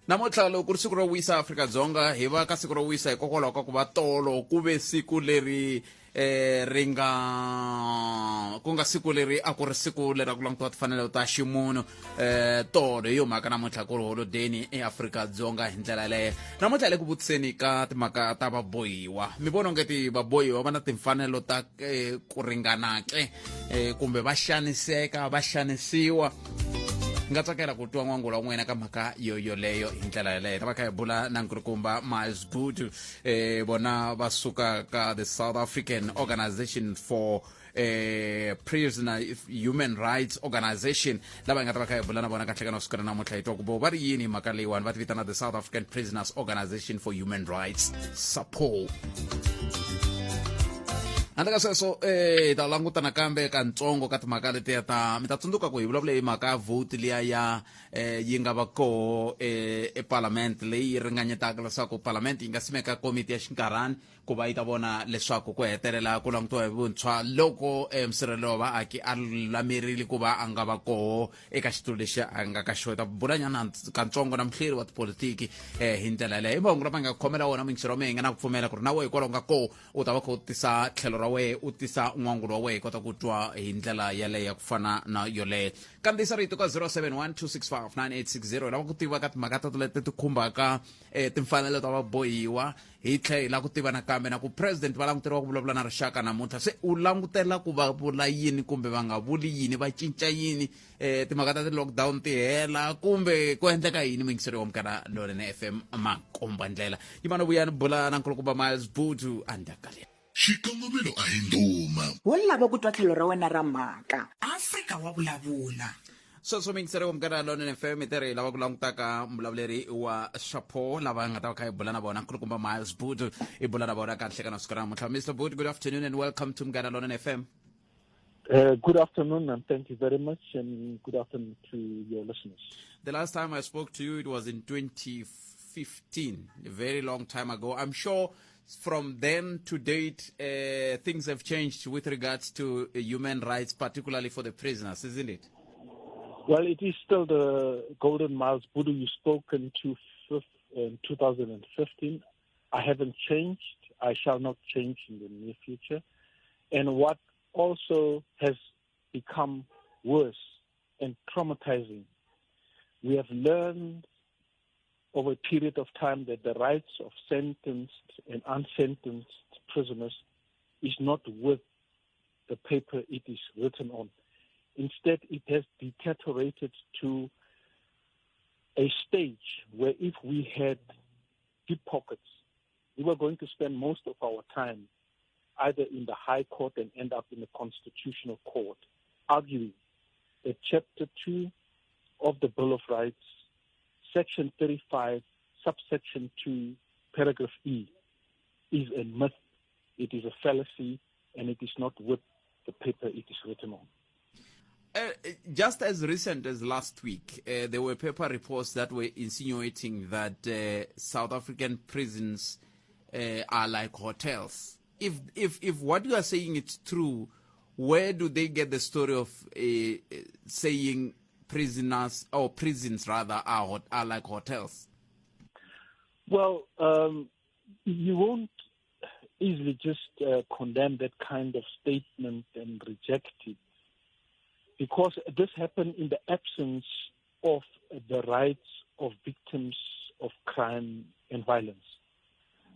Namuntlha loko ku ri siku ro wisa Afrika-Dzonga, hi va ka siku ro wisa hikokwalaho ka ku va tolo ku ve siku leri ri nga ku nga siku leri a ku ri siku leri a ku langutiwa timfanelo ta ximunhu tolo. Hi yo mhaka namuntlha ku ri holodeni eAfrika-Dzonga hi ndlela yaleyo. Namuntlha hi le ku vutiseni ka timhaka ta vabohiwa. Mi vona onge ti vabohiwa va na timfanelo ta ku ringana ke, kumbe va xaniseka, va xanisiwa? Nga tsakela ku twa n'wangulo wa n'wina ka mhaka yo yoleyo hi ndlela yaleyo. Ta va kha hi bula na nkulukumba Miles Bhudu, vona va suka ka the South African Organization for Prisoner Human Rights Organization, lava hi nga ta va kha hi bula na vona kahle ka na siku ra namuntlha, hi twa ku vo va ri yini hi mhaka leyiwani. Va ti vitana the South African Prisoners Organization for Human Rights, SAPO. Handle ka sweswo, hi ta languta nakambe kantsongo ka timhaka letiya ta mi ta tsundzuka ku hi vulavule hi mhaka ya vote liya ya yi nga va koho eparlament, leyi yi ringanyetaka leswaku parliament yi nga simeka komiti ya xinkarhani ku va yi ta vona leswaku ku hetelela ku langutiwa hi vuntshwa loko musirhelelo wa vaaki a lulamerile ku va a nga va koho eka xitulu lexi a nga ka xona. Ta bulanyana kantsongo na muhleri wa tipolitiki hi ndlela yaleyo. I mahungu lama nga khomela wona muyingiseri wa mina, hi nga na ku pfumela ku ri na wehe hikwalaho nga koho u ta va kha u tisa tlhelo ra wehe, u tisa n'wangulo wa wehe, kota ku twa hi ndlela yaleyo ya ku fana na yoleyo. Kandziyisa rito ka 071 265 9860. Hi lava ku tiva ka timhaka tato leti ti khumbaka timfanelo ta vabohiwa. Hi tlhela hi lava ku tiva nakambe na ku president va languteriwa ku vulavula na rixaka namuntlha, se u langutela ku va vula yini kumbe va nga vuli yini, va cinca yini, timhaka ta ti-lockdown ti hela kumbe ku endleka yini? Muyingiseri wa Munghana Lonene FM, makomba ndlela yimana vuyani bula na nkulukumba Miles Budu andakale. Xikongomelo a hi ndhuma. Wo lava ku twa tlhelo ra wena ra mhaka. Afrika wa vulavula. Sweswo muyingiseri wa Munghana Lonene FM, hi tirhi lava ku langutaka mbulavuleri wa Shapo lava nga ta va kha hi bula na vona, nkulukumba Miles Budu, hi bula na vona kahle ka na siku ra namuntlha. Mr Budu, good afternoon and welcome to Munghana Lonene FM. Good afternoon, and thank you very much, and good afternoon to your listeners. The last time I spoke to you, it was in 2015, a very long time ago. I'm sure from then to date, things have changed with regards to human rights, particularly for the prisoners, isn't it? Well, it is still the Golden Miles Bhudu you spoken to in 2015. I haven't changed. I shall not change in the near future. And what also has become worse and traumatizing, we have learned over a period of time that the rights of sentenced and unsentenced prisoners is not worth the paper it is written on. Instead, it has deteriorated to a stage where if we had deep pockets, we were going to spend most of our time either in the High Court and end up in the Constitutional Court, arguing that Chapter 2 of the Bill of Rights, Section 35, Subsection 2, Paragraph E, is a myth, it is a fallacy, and it is not worth the paper it is written on. Just as recent as last week, there were paper reports that were insinuating that South African prisons are like hotels. If what you are saying is true, where do they get the story of saying prisoners, or prisons rather, are like hotels? Well, you won't easily just condemn that kind of statement and reject it, because this happened in the absence of the rights of victims of crime and violence.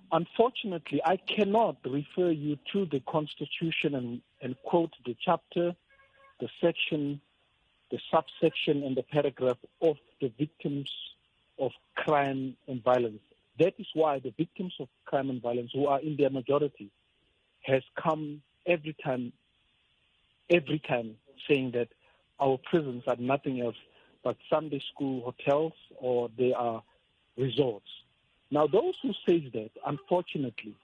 Unfortunately, I cannot refer you to the Constitution and quote the chapter, the section, the subsection, and the paragraph of the victims of crime and violence. That is why the victims of crime and violence, who are in their majority, has come every time saying that our prisons are nothing else but Sunday school hotels or they are resorts. Now, those who say that, unfortunately,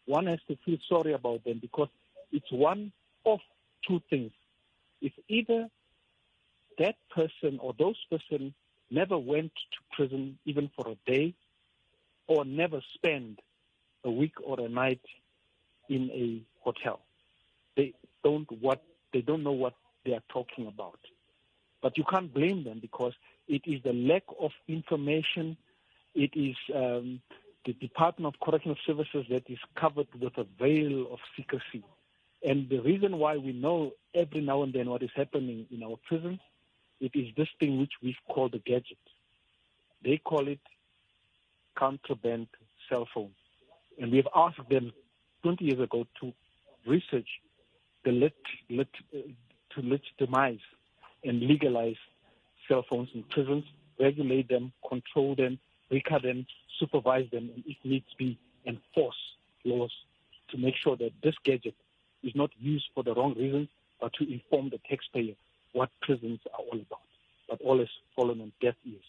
one has to feel sorry about them, because it's one of two things. It's either that person or those person never went to prison even for a day, or never spent a week or a night in a hotel. They don't know what they are talking about. But you can't blame them, because it is the lack of information It is the Department of Correctional Services that is covered with a veil of secrecy. And the reason why we know every now and then what is happening in our prisons, it is this thing which we've called a gadget. They call it contraband cell phone. And we've asked them 20 years ago to research the to legitimize and legalize cell phones in prisons, regulate them, control them, record them, supervise them, and if needs be, enforce laws to make sure that this gadget is not used for the wrong reasons, but to inform the taxpayer what prisons are all about. But all has fallen on deaf ears.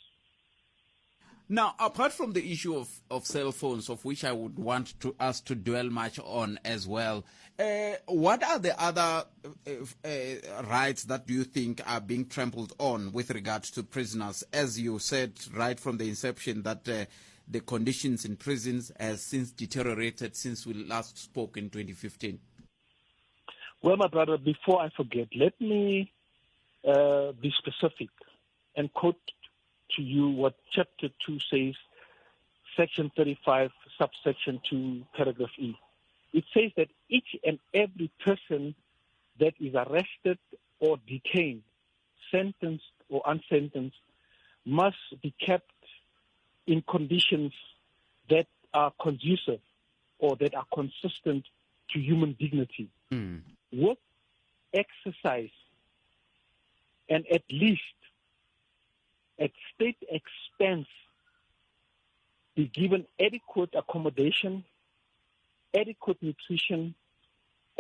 Now, apart from the issue of cell phones, of which I would want to us to dwell much on as well, what are the other rights that you think are being trampled on with regard to prisoners? As you said right from the inception, that the conditions in prisons has since deteriorated since we last spoke in 2015. Well, my brother, before I forget, let me be specific and quote to you what Chapter 2 says, Section 35, subsection 2, paragraph E. It says that each and every person that is arrested or detained, sentenced or unsentenced, must be kept in conditions that are conducive or that are consistent to human dignity. Work, exercise, and at least at state expense, be given adequate accommodation, adequate nutrition,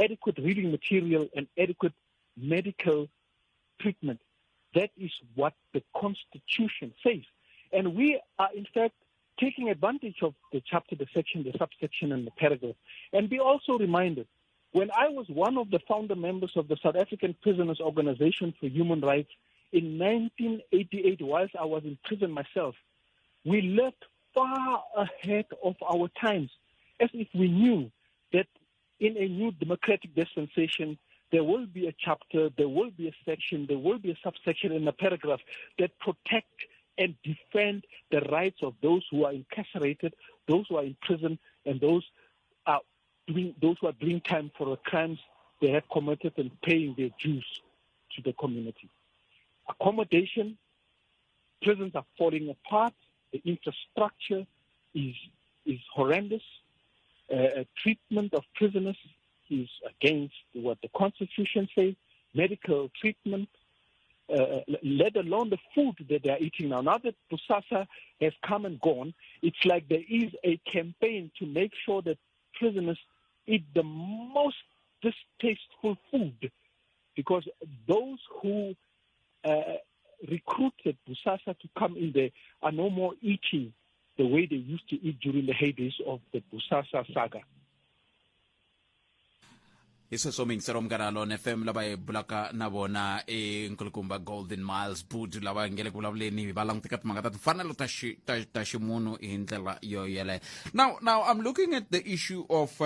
adequate reading material, and adequate medical treatment. That is what the Constitution says. And we are, in fact, taking advantage of the chapter, the section, the subsection, and the paragraph. And be also reminded, when I was one of the founder members of the South African Prisoners Organization for Human Rights in 1988, whilst I was in prison myself, we lived far ahead of our times, as if we knew that in a new democratic dispensation, there will be a chapter, there will be a section, there will be a subsection and a paragraph that protect and defend the rights of those who are incarcerated, those who are in prison, and those who are doing time for the crimes they have committed and paying their dues to the community. Accommodation, prisons are falling apart. The infrastructure is horrendous. Treatment of prisoners is against what the Constitution says. Medical treatment, let alone the food that they are eating now. Now that Bosasa has come and gone, it's like there is a campaign to make sure that prisoners eat the most distasteful food, because those who recruited Bosasa to come in there are no more eating the way they used to eat during the heydays of the Bosasa saga. Hi sweswo miyingiselo Munghana Lone FM, lava hi bulaka na vona i nkulukumba Golden Miles Bhudu, lava nge le ku vulavuleni va languteka timhaka ta timfanelo ta ta ximunhu hi ndlela yo yeleyo. Now I'm looking at the issue of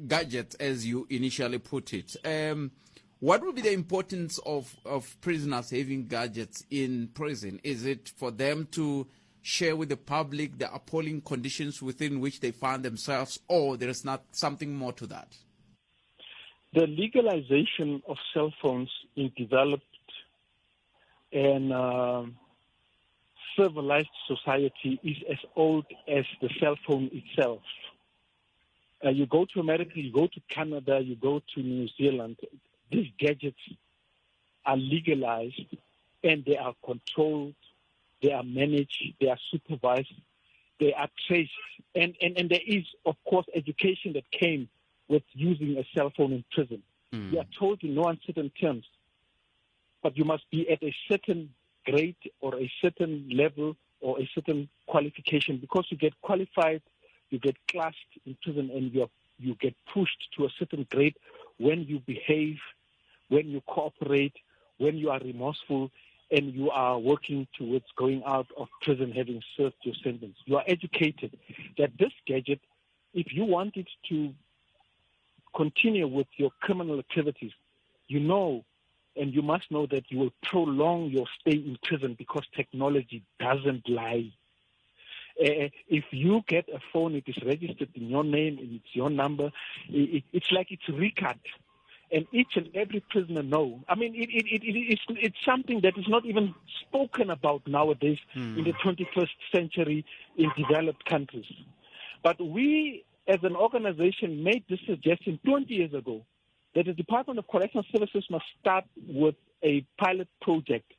gadgets, as you initially put it. What would be the importance of prisoners having gadgets in prison? Is it for them to share with the public the appalling conditions within which they find themselves, or there is not something more to that? The legalization of cell phones in developed and civilized society is as old as the cell phone itself. You go to America, you go to Canada, you go to New Zealand, these gadgets are legalized and they are controlled, they are managed, they are supervised, they are traced. And there is, of course, education that came with using a cell phone in prison. You are told in no uncertain terms, but you must be at a certain grade or a certain level or a certain qualification, because you get qualified, you get classed in prison, and you get pushed to a certain grade when you behave, when you cooperate, when you are remorseful, and you are working towards going out of prison having served your sentence. You are educated that this gadget, if you want it to continue with your criminal activities, you know, and you must know that you will prolong your stay in prison, because technology doesn't lie. If you get a phone, it is registered in your name and it's your number. It's like it's recut. And each and every prisoner know. I mean, it's something that is not even spoken about nowadays in the 21st century in developed countries. But we, as an organization, made this suggestion 20 years ago that the Department of Correctional Services must start with a pilot project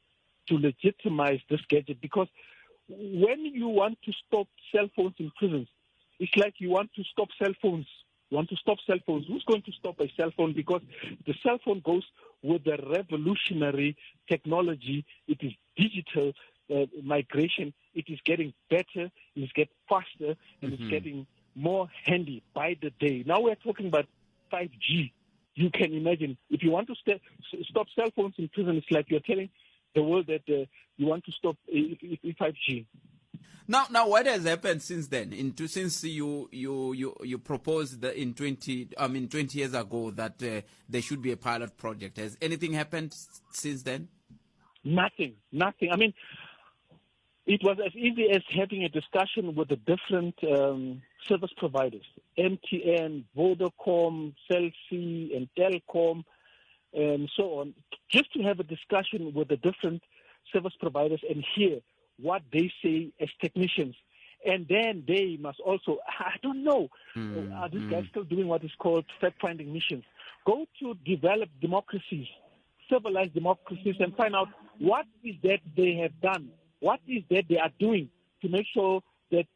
to legitimize this gadget, because when you want to stop cell phones in prisons, it's like you want to stop cell phones. You want to stop cell phones. Who's going to stop a cell phone? Because the cell phone goes with the revolutionary technology. It is digital migration. It is getting better. It is getting faster. And it's getting more handy by the day. Now we're talking about 5G. You can imagine. If you want to stop cell phones in prison, it's like you're telling the world that you want to stop 5G. Now, what has happened since then? Since you proposed in 20 years ago that there should be a pilot project. Has anything happened since then? Nothing. I mean, it was as easy as having a discussion with the different service providers, MTN, Vodacom, Cell C, and Telkom, and so on, just to have a discussion with the different service providers and hear what they say as technicians. And then they must also, I don't know, are these guys still doing what is called fact-finding missions? Go to developed democracies, civilized democracies, and find out what is that they have done, what is that they are doing to make sure that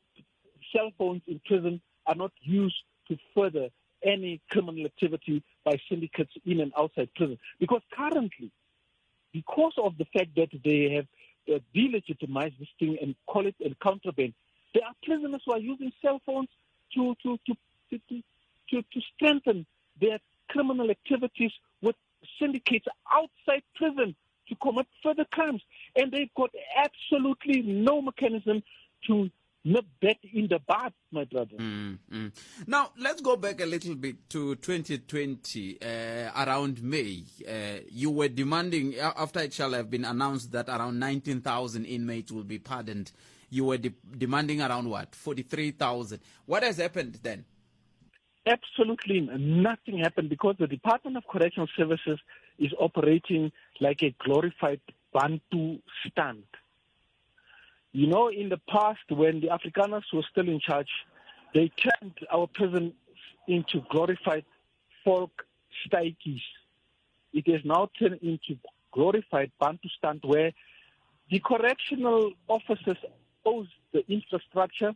cell phones in prison are not used to further any criminal activity by syndicates in and outside prison. Because currently, because of the fact that they have delegitimize this thing and call it a contraband, there are prisoners who are using cell phones to strengthen their criminal activities with syndicates outside prison to commit further crimes. And they've got absolutely no mechanism to nip that in the bud, my brother. Now, let's go back a little bit to 2020, around May. You were demanding, after it shall have been announced that around 19,000 inmates will be pardoned, you were demanding around what, 43,000. What has happened then? Absolutely nothing happened, because the Department of Correctional Services is operating like a glorified Bantu stand. You know, in the past, when the Afrikaners were still in charge, they turned our prisons into glorified folk steitjies. It has now turned into glorified Bantustan, where the correctional officers owe the infrastructure,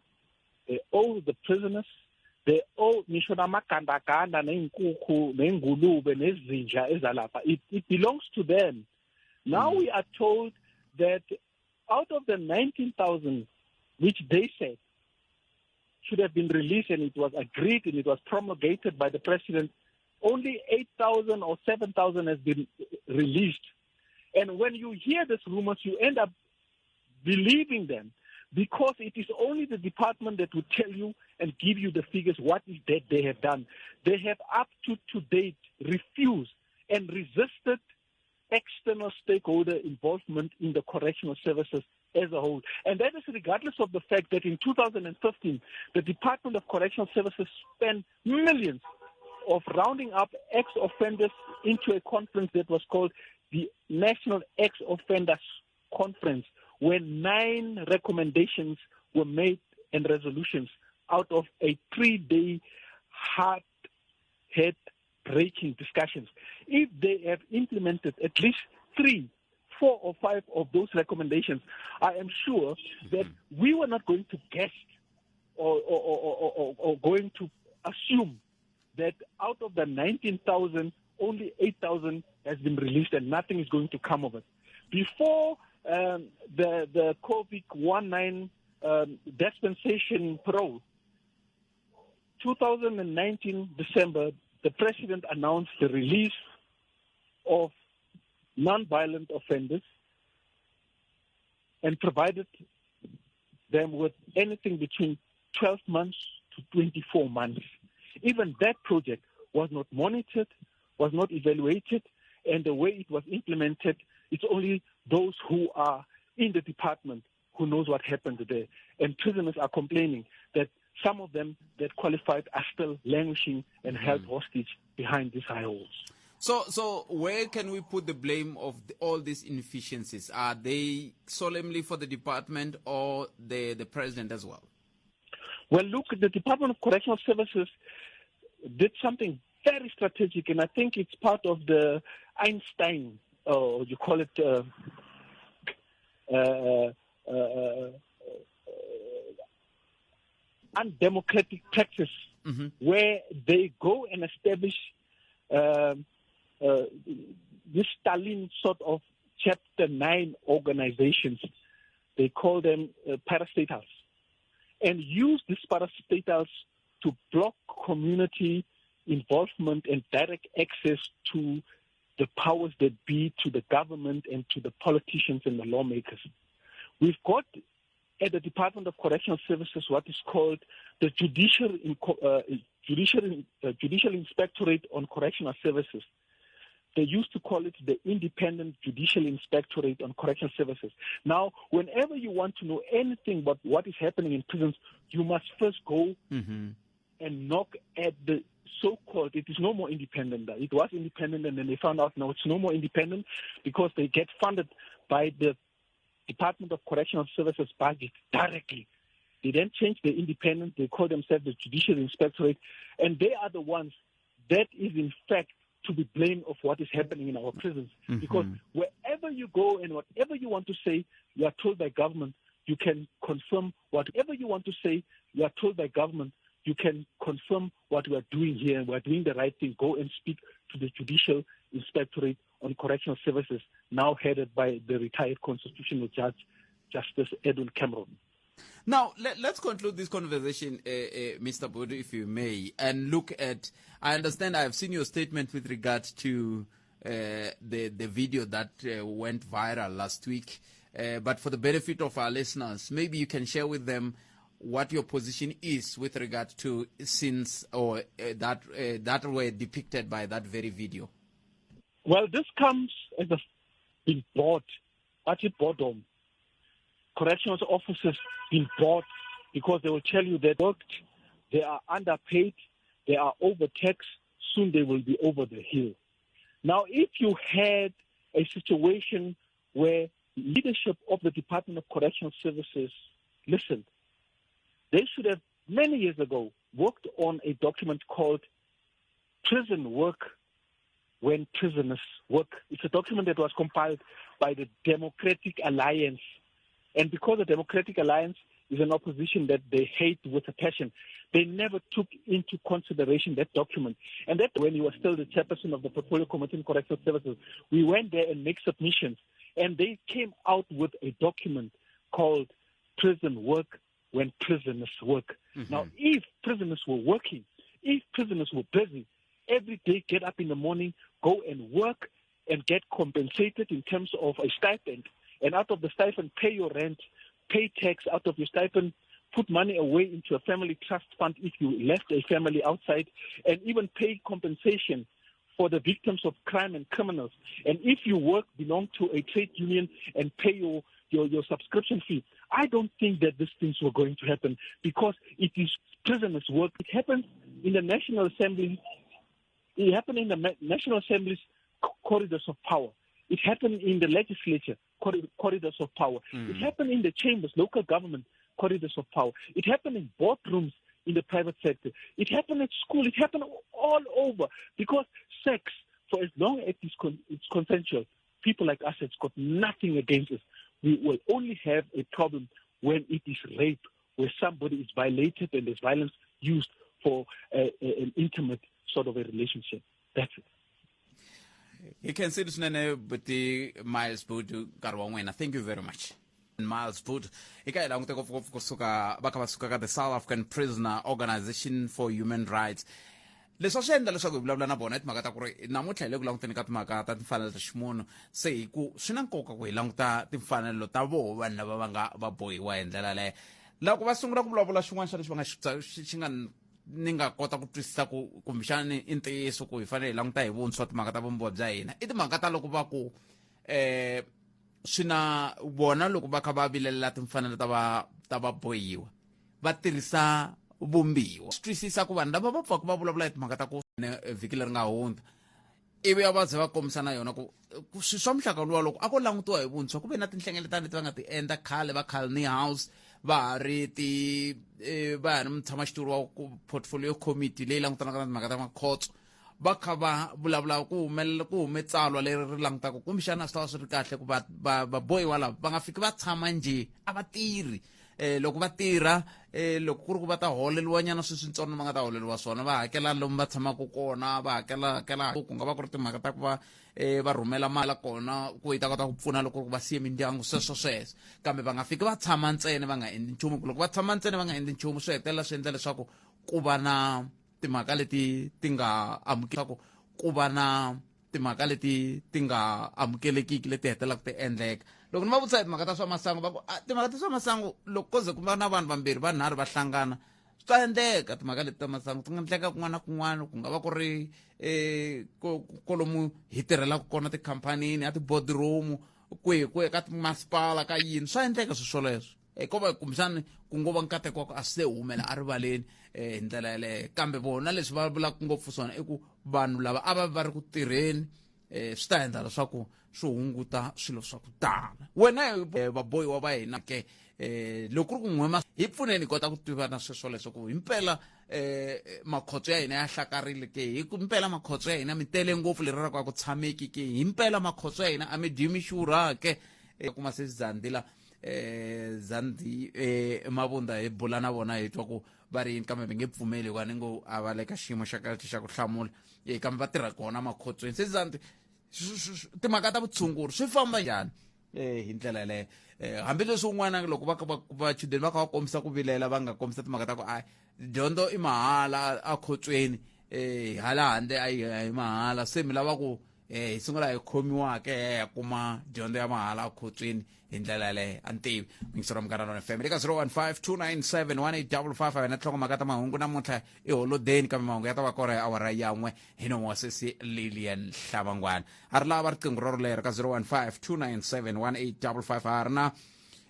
they owe the prisoners, they owe ngisho namagandaganda neenkukhu neengulube nezinja ezalapha. It belongs to them. Now we are told that out of the 19,000, which they said should have been released, and it was agreed and it was promulgated by the president, only 8,000 or 7,000 has been released. And when you hear these rumors, you end up believing them, because it is only the department that will tell you and give you the figures, what is that they have done. They have up to date refused and resisted external stakeholder involvement in the correctional services as a whole. And that is regardless of the fact that in 2015, the Department of Correctional Services spent millions of rounding up ex-offenders into a conference that was called the National Ex-Offenders Conference, where 9 recommendations were made and resolutions out of a 3-day hard head-breaking discussions. If they have implemented at least 3, 4 or 5 of those recommendations, I am sure that we were not going to guess or going to assume that out of the 19,000, only 8,000 has been released and nothing is going to come of it. Before the COVID-19 dispensation parole, 2019 December, the president announced the release of non-violent offenders and provided them with anything between 12 months to 24 months. Even that project was not monitored, was not evaluated, and the way it was implemented, it's only those who are in the department Who knows what happened there? And prisoners are complaining that some of them that qualified are still languishing and held hostage behind these high walls. So where can we put the blame of all these inefficiencies? Are they solemnly for the department or the president as well? Well, look, the Department of Correctional Services did something very strategic, and I think it's part of the Einstein, or you call it undemocratic practice, where they go and establish this Stalin sort of Chapter 9 organizations. They call them parastatals, and use these parastatals to block community involvement and direct access to the powers that be, to the government and to the politicians and the lawmakers. We've got at the Department of Correctional Services what is called the Judicial Inspectorate on Correctional Services. They used to call it the Independent Judicial Inspectorate on Correctional Services. Now, whenever you want to know anything about what is happening in prisons, you must first go and knock at the so-called, it is no more independent. It was independent, and then they found out now it's no more independent because they get funded by the Department of Correctional Services budget directly. They then change the independent. They call themselves the Judicial Inspectorate, and they are the ones that is in fact to be blamed of what is happening in our prisons. Because wherever you go and whatever you want to say, you are told by government, you can confirm whatever you want to say, you are told by government, you can confirm what we are doing here, and we are doing the right thing. Go and speak to the Judicial Inspectorate on Correctional Services, now headed by the retired constitutional judge, Justice Edwin Cameron. Now, let's conclude this conversation, Mr. Bhudu, if you may, and look at, I understand I have seen your statement with regard to the video that went viral last week, but for the benefit of our listeners, maybe you can share with them what your position is with regard to scenes or that were depicted by that very video. Well, this comes as a been bought, actually boredom. Correctional officers been bought because they will tell you they worked, they are underpaid, they are overtaxed, soon they will be over the hill. Now, if you had a situation where leadership of the Department of Correctional Services listened, they should have many years ago worked on a document called Prison Work When Prisoners Work. It's a document that was compiled by the Democratic Alliance. And because the Democratic Alliance is an opposition that they hate with a passion, they never took into consideration that document. And that when he was still the chairperson of the Portfolio Committee on Correctional Services, we went there and made submissions. And they came out with a document called Prison Work When Prisoners Work. Now, if prisoners were working, if prisoners were busy, every day get up in the morning, go and work and get compensated in terms of a stipend. And out of the stipend, pay your rent, pay tax out of your stipend, put money away into a family trust fund if you left a family outside, and even pay compensation for the victims of crime and criminals. And if you work, belong to a trade union and pay your subscription fee. I don't think that these things were going to happen because it is prisoners' work. It happens in the National Assembly. It happened in the National Assembly's corridors of power. It happened in the legislature, corridors of power. It happened in the chambers, local government, corridors of power. It happened in boardrooms in the private sector. It happened at school. It happened all over because sex, for as long as it's consensual, people like us, it's got nothing against us. We will only have a problem when it is rape, where somebody is violated and there's violence used for an intimate sort of a relationship. That's it. You can see this buti Miles Bhudu nkarhi wa n'wina. Thank you very much. Miles Bhudu i ka hi langute ngopfungopfu kusuka va kha va suka ka the South African Prisoner Organization for Human Rights. Leswi a swi endla leswaku hi vulavula na vona i timhaka ta ku ri namuntlha hi le ku languteni ka timhaka ta timfanelo ta ximunhu, se hi ku swi na nkoka ku hi languta timfanelo ta voho vanhu lava va nga va bohiwa hi ndlela leyo. Loko va sungula ku vulavula xin'wana xa lexi va nga xi nga ni nga kota ku twisisa ku kumbexani i ntiyiso ku hi fanele hi languta hi vuntshwa timhaka ta vumbiwa bya hina, i timhaka ta loko va ku Swi na vona loko va kha va vilelela timfanelo ta va ta vabohiwa va tirhisa vumbiwa swi twisisa ku vanhu lava va pfaka va vulavula hi timhaka ta ku vhiki leri nga hundza ivi va ze va kombisa na yona ku swilo swa muxaka luwa loko a ko langutiwa hi vuntshwa ku ve na tinhlengeletano leti va nga ti endla khale va Calney House va ha ri ti va ha ri mutshamaxitulu wa portfolio committee leyi langutanaka na timhaka ta makhotso va kha va vulavula ku humelela ku hume tsalwa leri ri langutaka kumbexana swi ta va swi ri kahle ku va va vabohiwa lava va nga fiki va tshama njhe a va tirhi loko va tirha loko ku ri ku va ta holeliwa nyana swi swintsongo va nga ta holeliwa swona va hakela lomu va tshamaka kona va hakela hakela ku nga va ku ri timhaka ta ku va va rhumela mali kona ku yi ta kota ku pfuna loko ku va siye mindyangu sweswo sweswo kambe va nga fiki va tshama ntsena va nga endli nchumu loko va tshama ntsena va nga endli nchumu swi hetelela swi endla leswaku ku va na timhaka leti ti nga amukelaku ku va na timhaka leti ti nga amukelekiki leti hetelelaka ti endleka loko ni va vutisa hi timhaka ta swa masangu va ku timhaka ta swa masangu loko ko ze ku va na vanhu vambirhi vanharhu va hlangana swi ta endleka timhaka leti ta masangu ti nga endleka kun'wana na kun'wana ku nga va ku ri um kolomu hi tirhelaka kona tikhampanini a ti-boardroom kwihi kwihi ka timasipala ka yini swa endleka swilo swoleswo hikuva kumbexani ku ngo va nkateko wa ku a swi se humela erivaleni hi ndlela yaleyo kambe vona leswi va vulaka ngopfu swona i ku vanhu lava a va va ri ku tirheni swi ta endla leswaku swi hunguta swilo swa ku tala wena vabohiwa va hina ke loko ku ri ku n'wema hi pfuneni hi kota ku tiva na sweswo leswaku himpela makhotso ya hina ya hlakarile ke hi mpela makhotso ya hina mi tele ngopfu leri ra ku a ku tshameki ke himpela makhotso ya hina a mi dyi mi xurha ke kuma se Zandila Zandi Mabunda hi bula na vona hi twa ku va ri yini kambe mi nge pfumeli hikuva ni ngo a va le ka xiyimo xa kahle xa ku hlamula kambe va tirha kona makhotsweni se Zandi timhaka ta vutshunguri swi famba njhani hi ndlela yaleyo hambileswi un'wana loko va vachudeni va kha va kombisa ku vilela va nga kombisa timhaka ta ku a dyondzo i mahala akhotsweni hala handle a yi mahala se mi lava ku hi sungula hi khomiwa ke ya kuma dyondzo ya mahala akhotsweni hi ndlela yaleyo a ni tivi mingisero Munghana Lona FM eka 015 297 1855 wena nhlokomhaka ta mahungu namuntlha i holodeni kambe mahungu ya ta va kona hi awara yan'we hi nomo wa sesi Lilian Hlavangwana a ri lava riqingho roro lero ka 015 297 1855 a ri na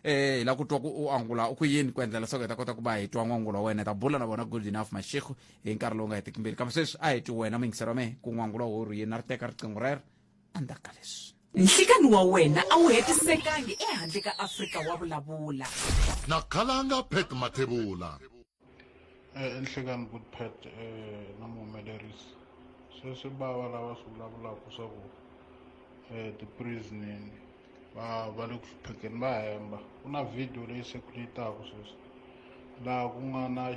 hi la ku twa ku u angula u ku yini ku endlela leswaku hi ta kota ku va hi twa n'wangulo wa wena hi ta bula na vona good enough mashego hi nkarhi lowu nga hetiki mbilu kambe sweswi a hi twi wena muyingiseri wa mehe ku n'wangulo wa wu yini na ri teka riqingho rero endzhaku ka leswi. Nhlikani wa wena a wu hetisekangi ehandle ka Afrika wa vulavula. Na khalanga Pat Mathebula. Nhlikani good Pat na muhumelerisi sweswi bava lava swi vulavulaka swa ku ti-prisonini va va le ku hluphekeni va hemba ku na video leyi circulate-aka sweswi laha ku nga na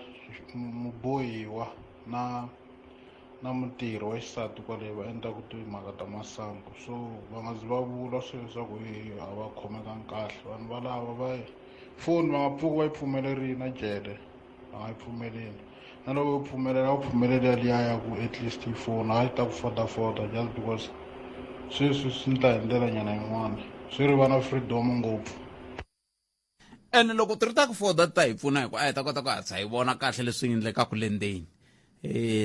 mubohiwa na na mutirhi wa xisati kwale va endlaku timhaka ta masangu so va nga zi va vula swilo leswaku a va khomekangi kahle vanhu valava va foni va nga pfuki va yi pfumelerile na jele va nga yi pfumeleli na loko yo pfumelela u pfumelela liya ya ku at least yi fona hayi ta ku fodafoda just because sweswi swi ndla hi ndlela nyana yin'wana swi ri va na freedom ngopfu. Ene loko ti ri ta ku foda ti ta hi pfuna hi ku a hi ta kota ku hatlisa hi vona kahle leswi endlekaka le ndzeni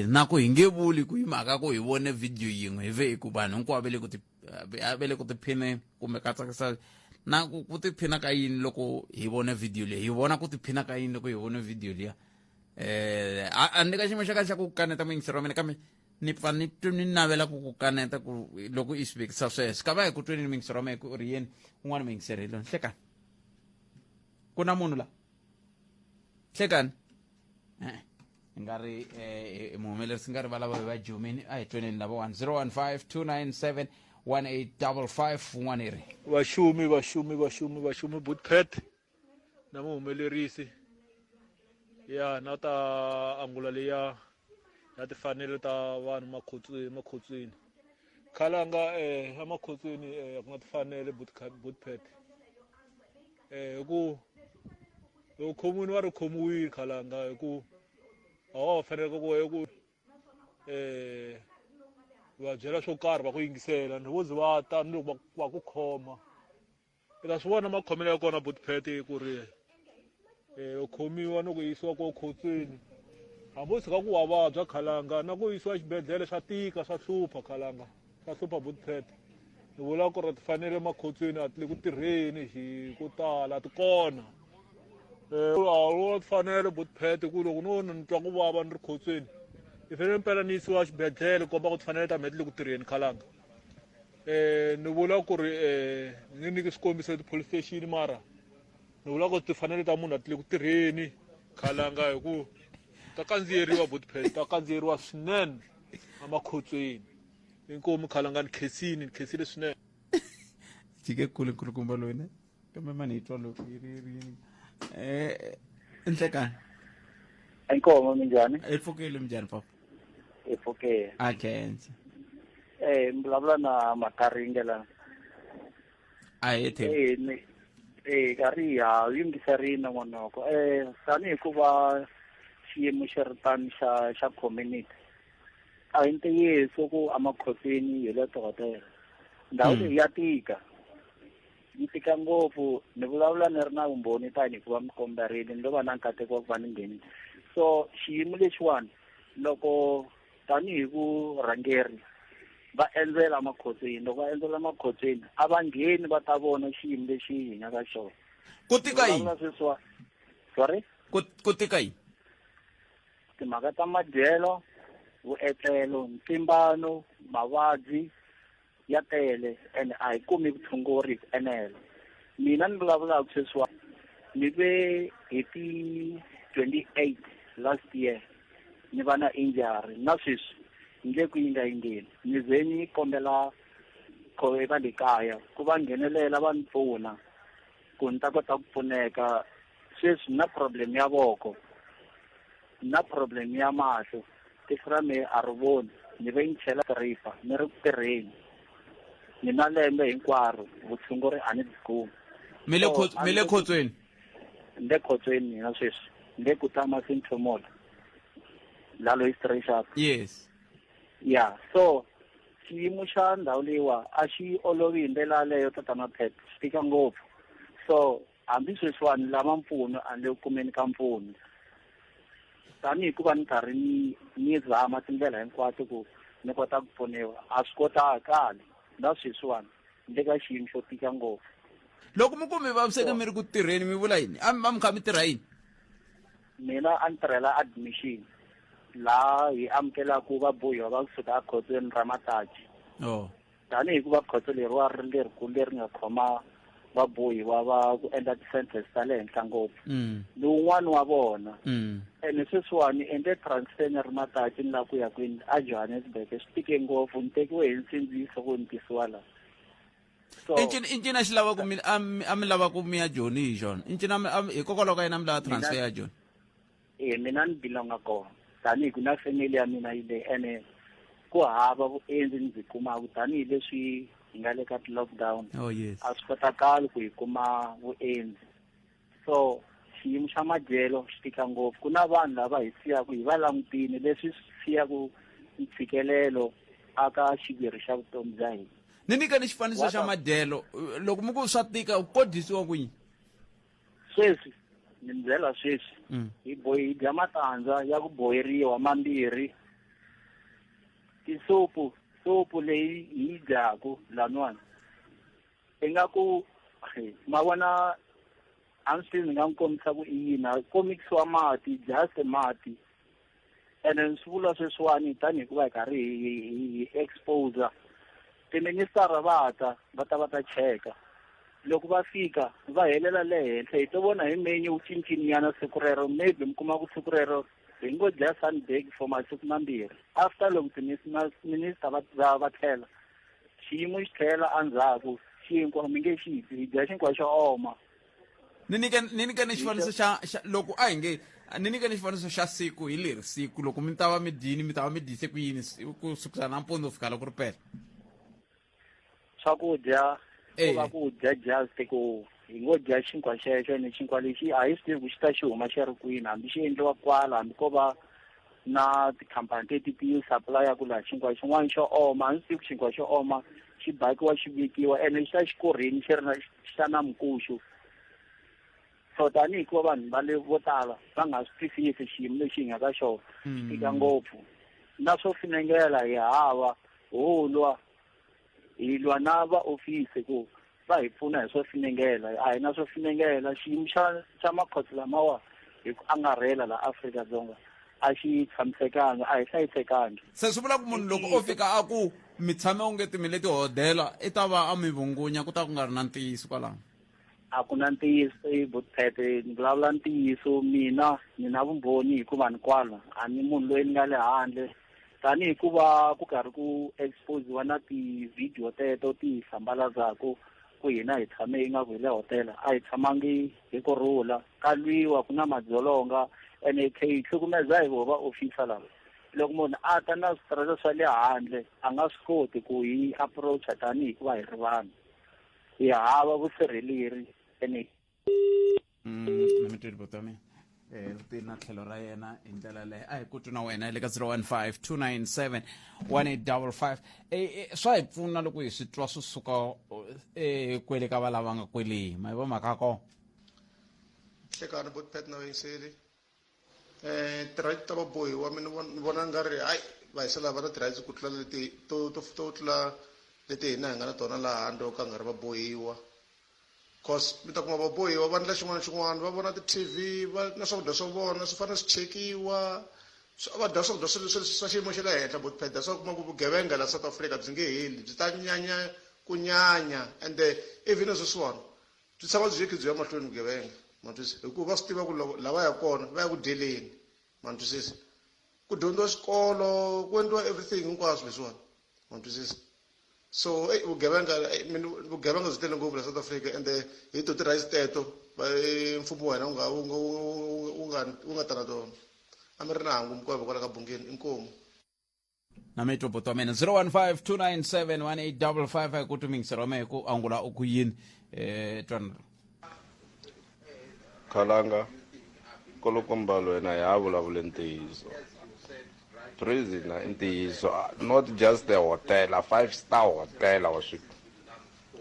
na ku hi nge vuli ku hi mhaka ku hi vone video yin'we hi ve hi ku vanhu hinkwavo va le ku ti va le ku tiphineni kumbe ka tsakisa na ku ku tiphina ka yini loko hi vone video leyi hi vona ku tiphina ka yini loko hi vone video liya a ni ka xiyimo xa kahle xa ku kaneta muyingiseri wa mina kambe ni pfa ni twi ni navela ku ku kaneta ku loko i swi vekisa sweswo ka va hi ku tweni ni muyingiseri wa mina ku ri yini un'wana muyingiseri hi lona hlekani ku na munhu la hlekani hi nga ri muhumelerisi nga ri va lava va jumini a hi tweneni lavawani 015 297 1855 un'wana i ri vaxumi vaxumi vaxumi vaxumi bootpet na muhumelerisi ya na ta angula leya ya timfanelo ta vanhu makhotsweni makhotsweni khalanga emakhotsweni ku nga timfanelo bootpet hi ku loko khomiwini va ri khomiwile khalanga hi ku a wa ha faneleke ku ya ku va byela swo karhi va ku yingisela ni vo ze va ta ni loko va ku khoma i ta swi vona makhomelo ya kona bootpet ku ri u khomiwa ni ku yisiwa ko khotsweni hambi u tshika ku wa vabya khalanga na ku yisiwa exibedhlele swa tika swa hlupha khalanga swa hlupha bootpet. Ni vula ku ri tifanele makhotsweni a ti le ku tirheni hi ko tala ti kona. A tifanele botpet ku loko no ni twa ku vava ni ri khotsweni i fanele mpela ni yisiwa xibedhlele komba ku tifanele ta mehe ti le ku tirheni khalanga. Ni vula ku ri ni nge nyiki swikombiso ti-police station mara ni vula ku tifanele ta munhu a ti le ku tirheni khalanga hi ku ta kandziyeriwa botpet ta kandziyeriwa swinene emakhotsweni. Inkomu khalanga ni khensini ni khensile swinene. Jike kule nkulukumba loyi ne kambe mani hi twa loko yi ri ri nhlekani. Inkomo minjhani? Hi pfukile minjhani papa? Hi pfukile. A khensa. Mi vulavula na Makaringe la. A hi the. Karhi ha yingiserile nongonoko. Tanihi ku va xiyimo xi ri tani xa community. A hi ntiyiso ku emakhotsweni hi le dokodela. Ndhawu leyi ya tika. Yi tika ngopfu, ni vulavula ni ri na vumbhoni tanihi ku va mi komberile, ni lo va na nkateko wa ku va ni nghenile. So xiyimo lexiwani loko tanihi vurhangeri va endzela makhotsweni, loko va endzela makhotsweni a va ngheni va ta vona xiyimo lexi hi nga ka xona. Ku tika yini? Sorry? Ku tika yini? Timhaka ta madyelo, vuetlelo, ntlimbano, mavabyi ya tele and a hi kumi vutshunguri hi ku enela. Mina ni vulavulaka sweswiwa ni ve hi ti 28 last year ni va na injury na sweswi ni le ku yingayingeni. Ni ze ni kombela va le kaya ku va nghenelela va ni pfuna ku ni ta kota ku pfuneka. Sweswi na problem ya voko, na problem ya mahlo, tihlo ra mehe a ri voni, ni ve ni chela rifa ni ri ku tirheni ni na lembe hinkwaro vutshunguri a ni byi kumi. Mi le khotsweni? Ni le khotsweni mina sweswi, ni le Kutama Sintomola la Louis Trichardt. Yes. Yeah, so xiyimo xa ndhawu leyiwa a xi olovi hi ndlela yaleyo tatana Pet, swi tika ngopfu. So hambi sweswiwani lava mpfuno a ni le ku kumeni ka mpfuno. Tanihi ku va ni karhi ni zama tindlela hinkwato ku ni kota ku pfuniwa, a swi kotakali na sweswiwani ni le ka xiyimo xo tika ngopfu. Loko mi ku mi vaviseke mi ri ku tirheni mi vula yini? A mi kha mi tirha yini? Mina a ni tirhela admission laha hi amukelaka vabohiwa va kusuka ekhotsweni ra Mataji. Oh. Tanihi ku va khotso leriwa ri lerikulu leri nga khoma vabohiwa va ku endla ti-sentence ta le henhla ngopfu. Ni wun'wani wa vona. Ene sweswiwani endle transfer ni ri Mataji ni lava ku ya kwini a Johannesburg, swi tike ngopfu, ni tekiwe hi nsindziso ku ni tisiwa laha. So I ncina xi lava ku mi a mi lava ku mi ya Joni hi xona. I ncina hikokwalaho ka yena mi lava transfer ya Joni. Mina ni belonga kona tanihi ku na family ya mina yi le ene ku hava vuendzi ni byi kumaka tanihileswi hi nga le ka ti-lockdown. Oh, yes. A swi kotakali ku hi kuma vuendzi. So xiyimo xa madyelo xi tika ngopfu. Ku na vanhu lava hi siyaka hi va langutile leswi swi siyaka ntshikelelo aka xiviri xa vutomi bya hina. Ni nyika ni xifaniso xa madyelo loko mi ku swa tika ko dyisiwa ku yini? Sweswi ni mi byela sweswi hi hi dya matandza ya ku boyeriwa mambirhi, tisupu, supu leyi hi yi dyaku laniwani ingaku ma vona a ni swi tivi ni nga n'wi kombisa ku i yini, ko mikisiwa mati, just mati. Ene ni swi vula sweswiwani tanihi ku va hi karhi hi expose tiministara va ta va ta va ta cheka. Loko va fika va helela le henhla, hi to vona hi menu wu cincininyana siku rero, maybe mi kuma ku siku rero hi ngo dya sunbake for masiku mambirhi. After loko timinister va tlhela, xiyimo xi tlhela endzhaku, xinkwa mi nge xi dyi, hi dya xinkwa xo oma. Ni nyike ni xifaniso xa loko a hi nge ni nyike ni xifaniso xa siku hi leri siku loko mi ta va mi dyini, mi ta va mi dyise ku yini ku sukela nampundzu ku fika loko ri pela? Swakudya ku va ku dya just ku hi ngo dya xinkwa xexo, ni xinkwa lexi a hi swi tivi ku xi ta xi huma xi ri kwini, hambi xi endliwa kwala, hambi ko va na tikhampani leti ti supply-aku laha xinkwa xin'wana xo oma, a ni swi tivi ku xinkwa xo oma xi bakiwa xi vekiwa ene xi ta xi kurhini xi ri na xi ta na mukhuxu. So tanihi ku vanhu va le vo tala va nga swi twisisi xiyimo lexi hi nga ka xona, swi tika ngopfu. Na swo finengela hi hava, ho lwa. Hi lwa na vaofisi ku va hi pfuna hi swo finengela, a hi na swo finengela. Xiyimo xa makhotso lamawa hi ku angarhela la Afrika-Dzonga a xi tshamisekanga, a hi hlayisekangi. Se swi vula ku munhu loko o fika a ku mi tshame onge ti mi le tihodela, i ta va a mi vungunya, ku ta ku nga ri na ntiyiso kwalano? A ku na ntiyiso, Butphete, ni vulavula ntiyiso. Mina ni na vumbhoni hikuva ni kwala, a ni munhu loyi ni nga le handle. Tanihi ku va ku karhi ku exposiwa na ti-video teto ti hi hlambalazaku ku hina hi tshame ingaku hi le hotela, a hi tshamangi hi ku rhula, ka lwiwa, ku na madzolonga, ene hi tlhe hi hlukumeza hi voho va-officer lava. Loko munhu a ta na switirese swa le handle, a nga swi koti ku hi approacha tanihi ku va hi ri vanhu, hi hava vusirheleri ene. Na mi tweli buti wa mina, ti na tlhelo ra yena hi ndlela yaleyo. A hi ku twi na wena le ka 015 297 1855. Swa hi pfuna loko hi swi twa swi suka kwele ka valava nga kwele ma yi vo mhaka kona. Hlekani Botpet na vayingiseli. Ti-right ta vabohiwa, mina ni vona nga ri hayi, va hisa lava na ti-rights ku tlula leti to to to tlula leti hina hi nga na tona laha handle ka nga ri vabohiwa, cause mi ta kuma vabohiwa va endla xin'wana na xin'wana, va vona ti-TV, va na swakudya swa vona swi fanele swi chekiwa, va dya swakudya swa xiyimo xa le henhla. Botpet, swa kuma ku vugevenga la South Africa byi nge heli, byi ta nyanya ku nyanya, ende even sweswiwani byi tshama byi kha byi ya mahlweni vugevenga, ma twisisa, hikuva va swi tiva ku loko lava ya kona va ya ku dyeleni, ma twisisa, ku dyondziwa xikolo, ku endliwa everything hinkwaswo leswiwani, ma twisisa. So eyi vugevenga, vugevenga byi tele ngopfu la South Africa, ende hi to ti-rights teto mfumo wa hina wu nga wu nga wu nga wu nga ta na tona. A mi ri na hangu mikwavo kwala ka bungeni, inkomu. Na mi twa buti wa mina. 015 297 1855. A ku twi mingisero wa mehe ku angula u ku yini, twana. Khalanga kolokombalo, wena ya vulavule ntiyiso. Prisoner i ntiyiso, not just a hotel, a five star hotel wa swi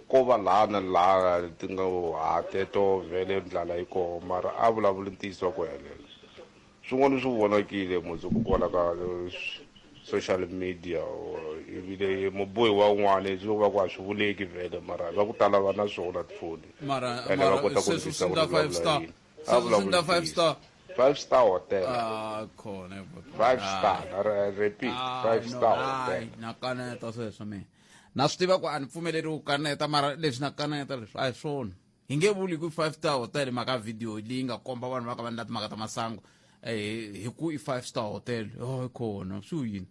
ko va laha na laha ti nga ha teto vhele ndlala yi koho, mara a vulavuli ntiyiso wa ku helela. Swin'wana swi vonakile mundzuku kwala ka social media, ivile mubohi wa un'wana swi va ku a swi vuleki vhele, mara va ku tala va na swona tifoni. Mara ene va mara kota ku sweswi twisisa swi ku nga ni five vulavula star yini. A sweswi swi vulavuli nga five ntiyiso. star. Five star hotel. Ah, khona buti. Five star, na repeat, five no, star hayi, hotel. Na kaneta sweswo mina. Na swi tiva ku a ni pfumeleriwi ku kaneta, mara leswi na kaneta leswi a hi swona. Hi nge vuli ku five star hotel hi mhaka video leyi nga komba vanhu va ka va endla timhaka ta masangu, hi ku i five star hotel. Oh, khona swi yini?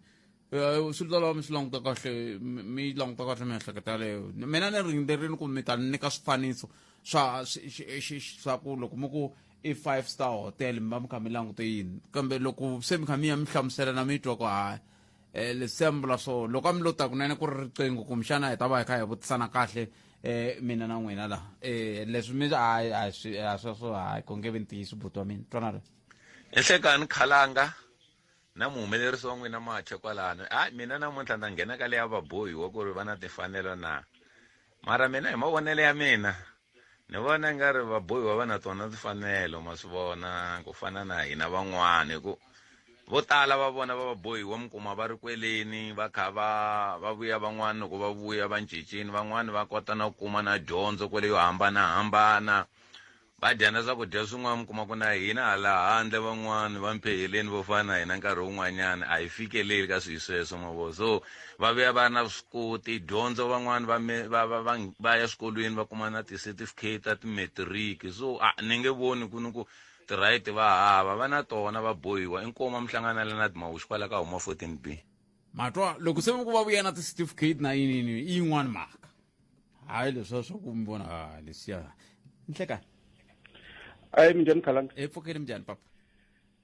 Swi ta lava mi swi languta kahle, mi languta kahle miehleketo yaleyo. Mina ni rinderini ku mi ta ni nyika swifaniso swa swa ku loko mi ku i five star hotel mi va mi kha mi langute yini, kambe loko se mi kha mi ya mi hlamusela na mi twa ku hayi, leswi se mi vula swo loko a mi lo ta kunene ku ri riqingho, kumbexana hi ta va hi kha hi vutisana kahle, mina na n'wina laha. Leswi mi hayi a swi a sweswo, hayi, ku nge vi ntiyiso buti wa mina, twana ri. Enhlekani Khalanga na muhumelerisi wa n'wina Macha kwalano. A mina namuntlha ndza nghena ka leya vabohiwa ku ri va na timfanelo na, mara mina hi mavonelo ya mina ni vona nga ri vabohiwa va na tona timfanelo, ma swi vona, ku fana na hina van'wana, hi ku vo tala va vona va vabohiwa mi kuma va ri kweleni va kha va va vuya, van'wana loko va vuya va cincini, van'wani va kota na ku kuma na dyondzo kwele yo hambanahambana, va dya na swakudya swin'wana, mi kuma ku na hina hala handle van'wani va mpheheleni vo fana na hina nkarhi wun'wanyana a hi fikeleli ka swilo sweswo, ma vo. So va vuya va ri na vuswikoti, dyondzo, van'wani va va va va va ya swikolweni va kuma na ti-certificate ta ti-matric. So a ni nge voni ku ni ku ti-right va hava, va na tona vabohiwa. Inkomu, mi hlangana na timawuxi kwala ka huma 14 B. Matwa loko se ku va vuya na ti-certificate na yini yini i yin'wani mhaka, hayi leswiya swa ku mi vona ha leswiya. Nhlekani. Ayi, minjhani Khalanga? Hi pfukile, minjhani papa?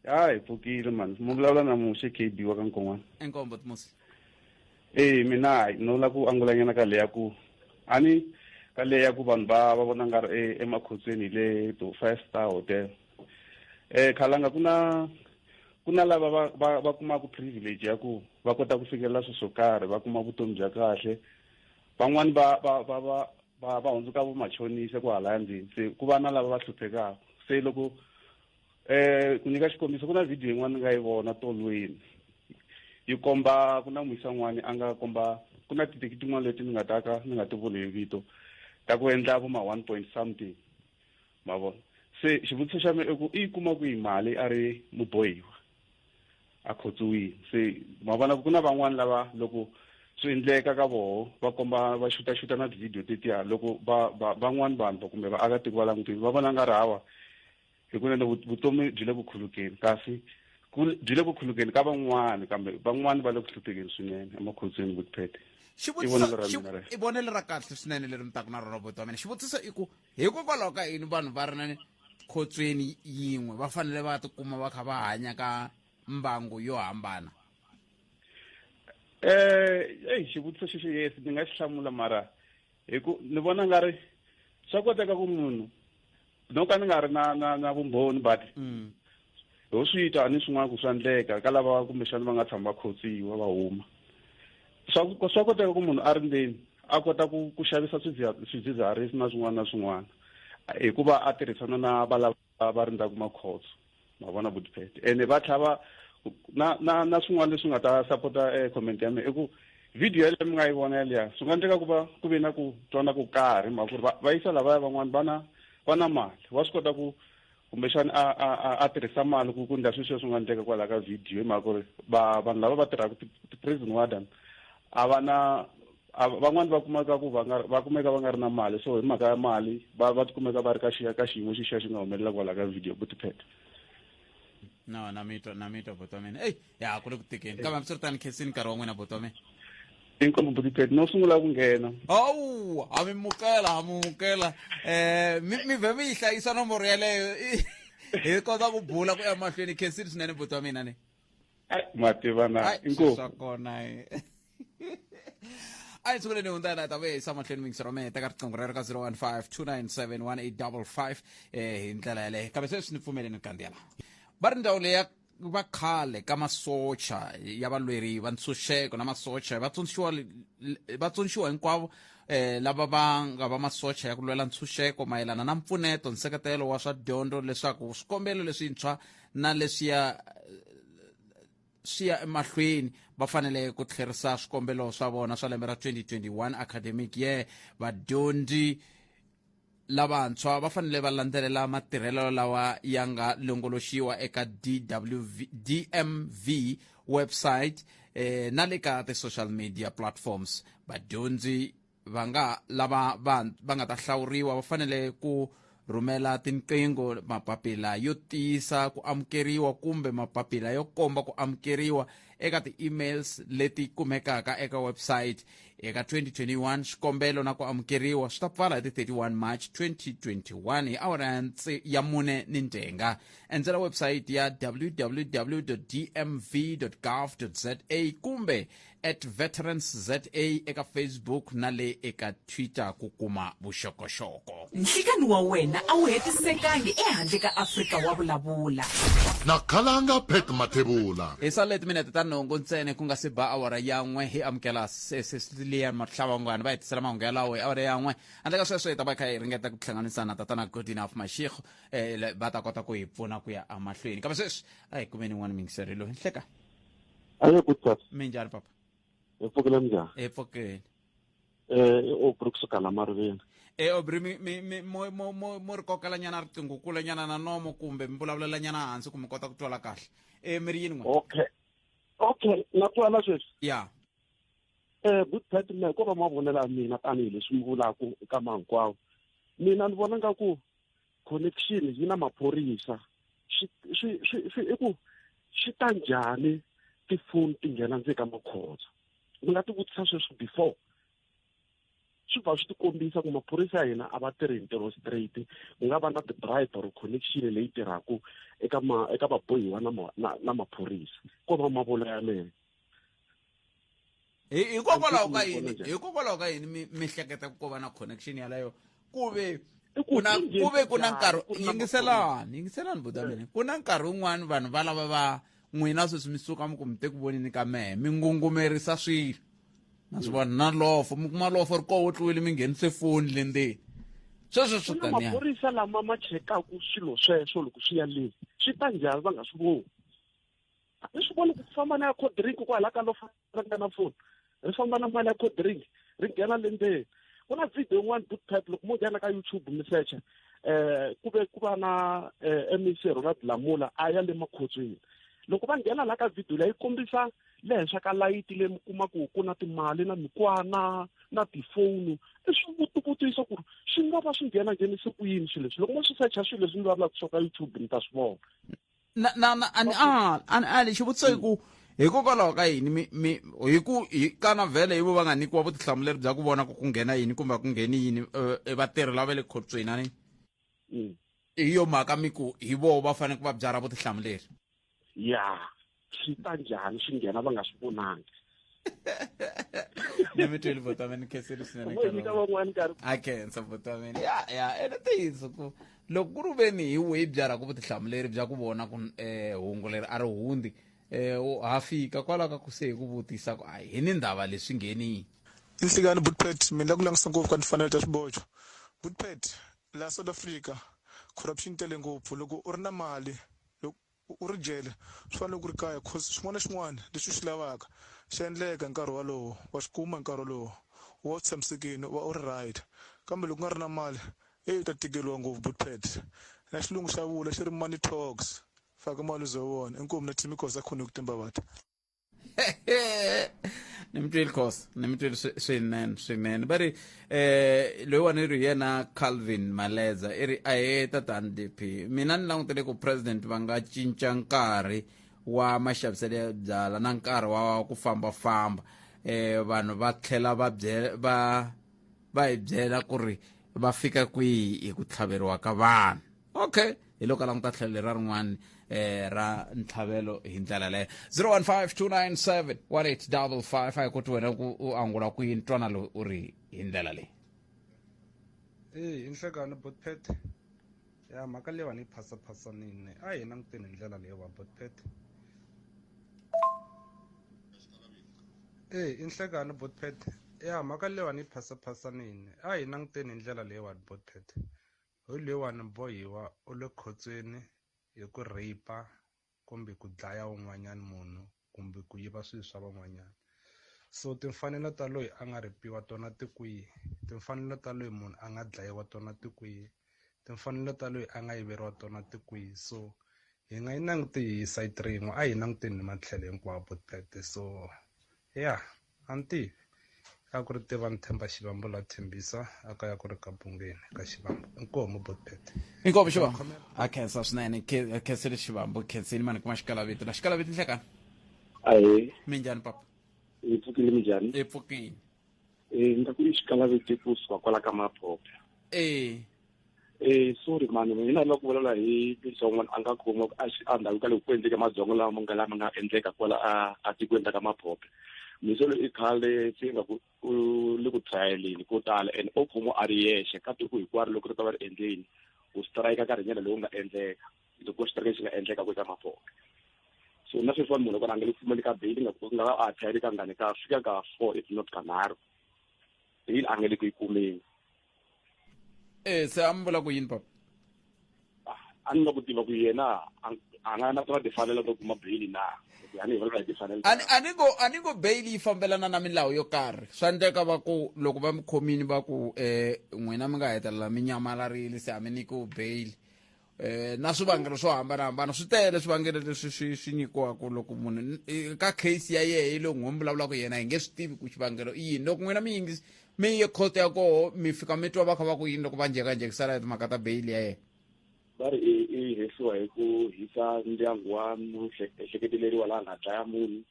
Ya, hi pfukile mani. Mu vulavula na Muxe KB wa ka Nkon'wana. Inkombo timusi. Eh, mina hayi, no la ku angulanyana ka leya ku ani ka leya ku vanhu va va vona nga ri emakhotsweni hi le to five star hotel. Khalanga, ku na lava va kumaka privilege ya ku va kota ku fikelela swilo swo karhi, va kuma vutomi bya kahle, van'wani va hundzuka vamachonisa ku hala ndzeni, se ku va na lava va hluphekaka. Se loko ku nyika xikombiso, ku na video yin'wana ni nga yi vona tolweni. yi komba ku na muyisa n'wani a nga komba ku na titeki tin'wana leti ni nga ta ka ni nga ti vuli hi vito ta ku endla vo ma one point something ma vona. Se xivutiso xa mina i ku i yi kuma kwihi mali a ri mubohiwa a khotsiwile? Se ma vona ku na van'wani lava loko swi endleka ka voho va komba va xutaxuta na ti-video tetiya, loko va va van'wani vanhu kumbe vaakatiko va langutile va vona nga ri hawa hikunene vutomi byi le ku khulukeni, kasi ku byi le ku khulukeni ka van'wani, kambe van'wani va le ku hluphekeni swinene emakhotsweni. Vutipete i vonelo ra mina rero. I vonelo ra kahle swinene leri mi taka na rona, buti wa mina. Xivutiso i ku hikokwalaho ka yini vanhu va ri na khotsweni yin'we va fanele va tikuma va kha va hanya ka mbangu yo hambana? Eyi, xivutiso xexo yes ni nga xi hlamula, mara hi ku ni vona nga ri swa koteka ku munhu no ka ni nga ri na vumbhoni, but ho swi twa ni swin'wana ku swa endleka ka lava kumbexana va nga tshama va khotsiwa va huma. Swa koteka ku munhu a ri ndzeni a kota ku xavisa swidzidziharisi na swin'wana na swin'wana hikuva a tirhisana na valava va rindzaka makhotso, ma vona, Budipete. Ene va tlhava na swin'wana leswi nga ta sapota comment ya mina i ku video yaleyo mi nga yi vona yaliya, swi nga endleka ku va ku ve na ku twana ku karhi, mhaka ku ri va yisa lavaya van'wani va na mali, wa swi kota ku kumbexani a tirhisa mali ku endla swilo sweswi nga endleka kwalaho ka video, hi mhaka ku ri vanhu lava va tirhaka ti-prison warden a va na van'wani va kumeka ku va nga va kumeka va nga ri na mali, so hi mhaka ya mali va tikumeka va ri ka ka xiyimo xixiya xi nga humelela kwalaho ka video, Butipete. No, na mi twa, na mi twa, buti wa mina. Eyi, ya ku le ku tekeni, kambe hambiswiritano khensini nkarhi wa n'wina, buti wa mina. Inkomu, Butipete, no sungula ku nghena. Hawu, ha mi mukela, ha mi mukela. Mi vhe mi yi hlayisa nomboro yeleyo hi kota ku bula ku ya mahlweni. Khensini swinene, buti wa mina. Ni ma tiva na inkomu swa kona. A hi sunguleni hundza na ta vuya yisa mahlweni mingisero me teka riqingho rero ka 015 297 1855 hi ndlela yaleyo. Kambe sweswi ni pfumeleni kandziyela va ri ndzawulo ya va khale ka masocha ya valweri va ntshunxeko na masocha va tsundzuxiwa va tsundzuxiwa hinkwavo lava va nga va masocha ya ku lwela ntshunxeko mayelana na mpfuneto nseketelo wa swa dyondzo leswaku swikombelo leswintshwa na leswiya swi ya emahlweni va fanele ku tlherisa swikombelo swa vona swa lembe ra 2021 academic year. Vadyondzi lavantshwa va fanele va landzelela matirhelo lawa ya nga longoloxiwa eka DMV website na le ka ti-social media platforms. Vadyondzi va nga lava va nga ta hlawuriwa va fanele ku rhumela tinqingho, mapapila yo tiyisa ku amukeriwa kumbe mapapila yo komba ku amukeriwa eka ti-emails leti kumekaka eka website. Eka 2021 swikombelo na ku amukeriwa swi ta pfala hi ti 31 March 2021 hi awara ya 4 ni ntenga. Endzela website ya www.dmv.gov.za kumbe at veterans za eka Facebook na le eka Twitter ku kuma vuxokoxoko. Nhlikani wa wena a wu hetisekangi ehandle ka Afrika wa vulavula. Na khalanga Pat Mathebula. Hi sale timinete ta nhungu ntsena ku nga si ba awara ya n'we, hi amukela Cecilia Mahlawangwana va hi tisela mahungu yalawo hi awara ya n'we. Handle ka sweswo hi ta va kha hi ringeta ku hlanganisa na tatana Godenough Mashego va ta kota ku hi pfuna ku ya emahlweni. Kambe sweswi a hi kumeni n'wana mingiseri loyi. Nhleka. Aye, good sir. Minjhani, papa? Hi pfukile, minjhani? Hi pfukile. I Aubrey kusuka la Mariveni. Aubrey, mi mi mi mo mo mo mo ri kokela nyana riqingho kule nyana na nomo kumbe mi vulavulela nyana hansi ku mi kota ku twala kahle. Mi ri yini n'wina? Okay. Okay, na twala sweswi. Ya. Good Pat, mina ko va mavonelo ya mina tanihileswi mi vulaka eka hinkwawo. Mina ni vona nga ku connection yi na maphorisa. Swi swi swi i ku swi ta njhani tifoni ti nghena ndzeni ka makhotso? Mi nga ti vutisa sweswo before. Swi va swi ti kombisa ku maphorisa ya hina a va tirhi hi ntirho straight. Ku nga va na ti-bribe or connection leyi tirhaka eka ma eka vabohiwa na na, na maphorisa. Ko va mavula ya mina. Hikokwalaho ka yini, hikokwalaho ka yini mi hleketa ku ko va na connection yaleyo ku ve ku na ku ve ku na nkarhi? Yingiselani, yingiselani buta mina. Ku na nkarhi wun'wani vanhu va lava va n'wina sweswi mi suka mi ku mi te ku voneni ka mehe, mi ngungumerisa swilo na swi vona na lofo, mi kuma lofo ri koho tluwile, mi nghenise foni le ndzeni sweswo swi taniya. Maphorisa lama ma chekaku swilo sweswo loko swi ya le swi ta njhani va nga swi voni? Ni swi voni ku famba na ya cold drink kwala ka lo ri nga na foni ri famba na mali ya cold drink ri nghena le ndzeni. Ku na video yin'wana bootpipe loko mo nghena ka YouTube mi searcha ku ve ku va na MEC Ronald Lamula a ya le makhotsweni. Loko va nghena la ka video leyi kombisa le henhla ka layiti leyi mi kuma ku ku na timali na mikwana na tifoni, i swi vutivutisa ku ri swi nga va swi nghena nghenise ku yini swilo leswi. Loko mo swi searcha swilo leswi ni vulavulaka swo ka YouTube mi ta swi vona. Na na na ani a ani ali xivutiso i ku hikokwalaho ka yini mi mi hi ku hi kana vhele hi vo va nga nyikiwa vutihlamuleri bya ku vona ku ku nghena yini kumbe a ku ngheni yini vatirhi lava le khotsweni ani hi yo mhaka mi ku hi voho va fanele ku va byarha vutihlamuleri. Ya swi ta njhani swi nghena va nga swi vonangi? Ni mi tweli Botameni, khenseli swinene. Mo nyika van'wani nkarhi. A khensa Botameni. Ya ya ene ntiyiso ku loko ku ri veni hi wehe byarhaka vutihlamuleri bya ku vona ku hungu leri a ri hundzi ha fika kwalaho ka ku se hi ku vutisa ku a hi ni ndhava leswi ngheni. Nhlikani Bootpet, mina la ku langutisa ngopfu ka timfanelo ta swiboxo. Bootpet, laha South Africa corruption yi tele ngopfu. Loko u ri na mali u ri jele swi fanele ku ri kaya cause xin'wana na xin'wana lexi u xi lavaka xa endleka hi nkarhi wolowo, wa xi kuma hi nkarhi wolowo, u va u tshamisekile, u va u ri right. Kambe loko u nga ri na mali heyi u ta tikeriwa ngopfu Bootpet. Na xilungu xa vula xi ri money talks, faka mali u ze u vona. Inkomu na Timmy Khoza Khonokhu Timbavati. Ni mi tweli Khosa, ni mi tweli swinene swinene. Va ri loyiwani ri yena Calvin Maleza i ri ahe tatani DP, mina ni langutele ku president va nga cinca nkarhi wa maxaviselo ya byala na nkarhi wa ku fambafamba, vanhu va tlhela va va va hi byela ku ri va fika kwihi hi ku tlhaveriwa ka vanhu. Okay, hi loko a languta tlhelo lera rin'wana ra ntlhavelo hi ndlela leyo. 015-297-1855 a hi koti wena ku u angula kwini twana loyi u ri hi ndlela leyi. Eyi i nhlekani Bootpet, ya mhaka leyiwani yi phasaphasanile, a hi languteni hi ndlela leyiwa Bootpet. Eyi i nhlekani Bootpet, ya mhaka leyiwani yi phasaphasanile, a hi languteni hi ndlela leyiwani Bootpet. Hi loyiwani bohiwa u le khotsweni hi ku rape kumbe ku dlaya un'wanyana munhu kumbe ku yiva swilo swa van'wanyana. So timfanelo ta loyi a nga rapiwa tona ti kwihi? Timfanelo ta loyi munhu a nga dlayiwa tona ti kwihi? Timfanelo ta loyi a nga yiveriwa tona ti kwihi? So hi nga yi languti hi side rin'we, a hi languteni hi matlhelo hinkwawo Bootpet. So ya a ni tivi a ku ri tiva ni Themba Xivambu la Thembisa a kaya ku ri ka Bungeni ka Xivambu. Inkomu Bootpet. Inkomu Xivambu. A khensa swinene, khensele Xivambu, khenseni mani kuma xikalavito la xikalavito nhlekani. Ahee. Minjhani papa? Hi pfukile minjhani? Hi pfukile. Ni ta ku i xikalavito kusuka kwala ka Maphophe. Sorry mani, mina ni lava ku vulavula hi leswi un'wana a nga khomiwa a ndhawu ka loko ku endleke madzongo lama nga lama nga endleka kwala a tikweni ra ka Maphophe. Mixo loyi i khale se nga ku u le ku trialeni ko tala and o khomiwa a ri yexe ka tiko hinkwaro loko ri ta va ri endleni ku strike nkarhinyana lowu nga endleka loko strike xi nga endleka ku eka Maphophe. So na sweswiwani munhu loko a nga le ku pfumeli ka bail nga ku nga va a trial ka ngani ka fika ka 4 if not ka nharhu bail a nga le ku yi kumeni. Se a mi vula ku yini papa? A ni nga ku tiva ku yena a nga na tona timfanelo to kuma bail na. A ni vulavula hi timfanelo. A ni ngo bail yi fambelana na milawu yo karhi. Swa endleka va ku loko va mi khomini va ku n'wina mi nga hetelela mi nyamalarile se a mi nyikiwi bail. Na swivangelo swo hambanahambana swi tele swivangelo leswi swi nyikiwaka loko munhu ka case ya yehe yi loko n'wi mi vulavulaka yena hi nge swi tivi ku xivangelo i yini. Loko n'wina mi yingisi mi ye court ya koho mi fika mi twa va kha va ku yini loko va njhekanjhekisana hi timhaka ta bail ya yena? Va ri i hehliwa hi ku hisa ndyangu wa muehleketeleriwa laha nga dlaya munhu,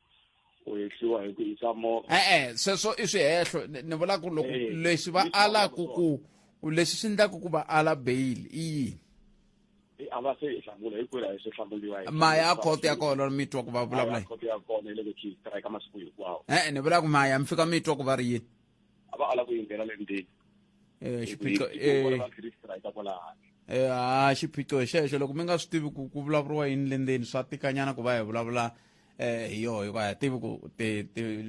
u hehliwa hi ku hisa movha. E-e, sweswo i swihehlo. Ni vula ku loko leswi va alaku ku leswi swi endlaku ku va ala bail i yini? A va se hi hlamula hikwenu a hi se hlamuriwa hi Maya court ya kona mi twa ku va vulavula yini? Court ya kona yi le ku strike masiku hinkwawo. E-e, ni vula ku maya mi fika mi twa ku va ri yini? A va ala ku yi nghena le ndzeni. Xiphiqo, Va khiri strike kwala handle. Ha, xiphiqo hi xexo loko mi nga swi tivi ku ku vulavuriwa yini le ndzeni swa tikanyana ku va hi vulavula hi yoho hikuva hi tivi ku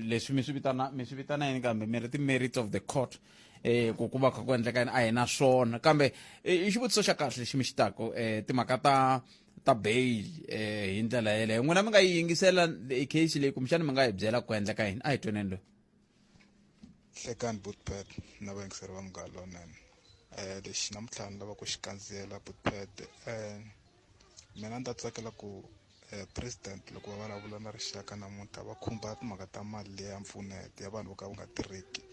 leswi mi swi vitana, mi swi vitana yini kambe mi ri ti-merits of the court ku ku va kha ku endleka yini a hi na swona kambe i xivutiso xa kahle lexi mi xi taku timhaka ta ta bail eh hi ndlela yeleyo n'wina mi nga yi yingisela case leyi kumbexana mi nga hi byela ku endleka yini a hi tweneni loyi Hlekani Bootpad na vayingiseri va Munghana Lonene um lexi namuntlha ni lava ku xi kandziyela Bootpad um mina ni ta tsakela ku um president loko va vulavula na rixaka namuntlha va khumba timhaka ta mali leya ya mpfuneto ya vanhu vo ka va nga tirheki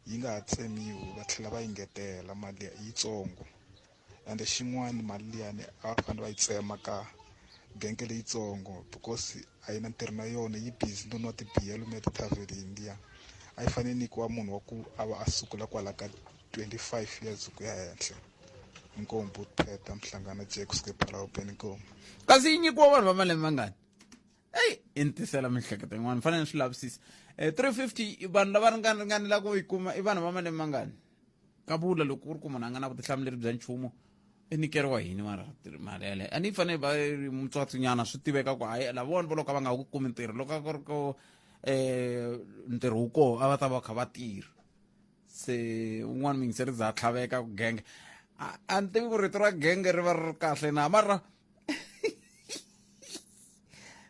yi nga ha tsemiwi va tlhela va yi ngetela mali liya yitsongo ende xin'wani mali liyani a va fanele va yi tsema ka genge leyitsongo because a yi na ntirho na yona yi busy no nwa tibiya lomu tithavhenini liya a yi fanele nyikiwa munhu wa ku a va a sukula kwala ka 25 years ku ya henhla inkomu butpheta mhlangana jack kusuka ephalawupeni inkomu kasi yi nyikiwa vanhu va malembe mangani eyi i ni tisela miehleketo yin'wana ni fanele ni swi lavisisa um eh, 350 vanhu lava ringanela ku yi kuma i vanhu va malembe mangani ka vula loko ku ri ku munhu a nga na vutihlamuleri bya nchumu i nyikeriwa yini mara mali yaleyo a ni yi fanele va ri mutswatsunyana swi tiveka ku hayi lavawani vo loko va nga ku kumi ntirho loko a ku ri ku um ntirho wu koho a va ta va kha va tirha se un'wana muyingiseri za tlhaveka ku genge a ni tivi ku rito ra genge ri va ri ri kahle na mara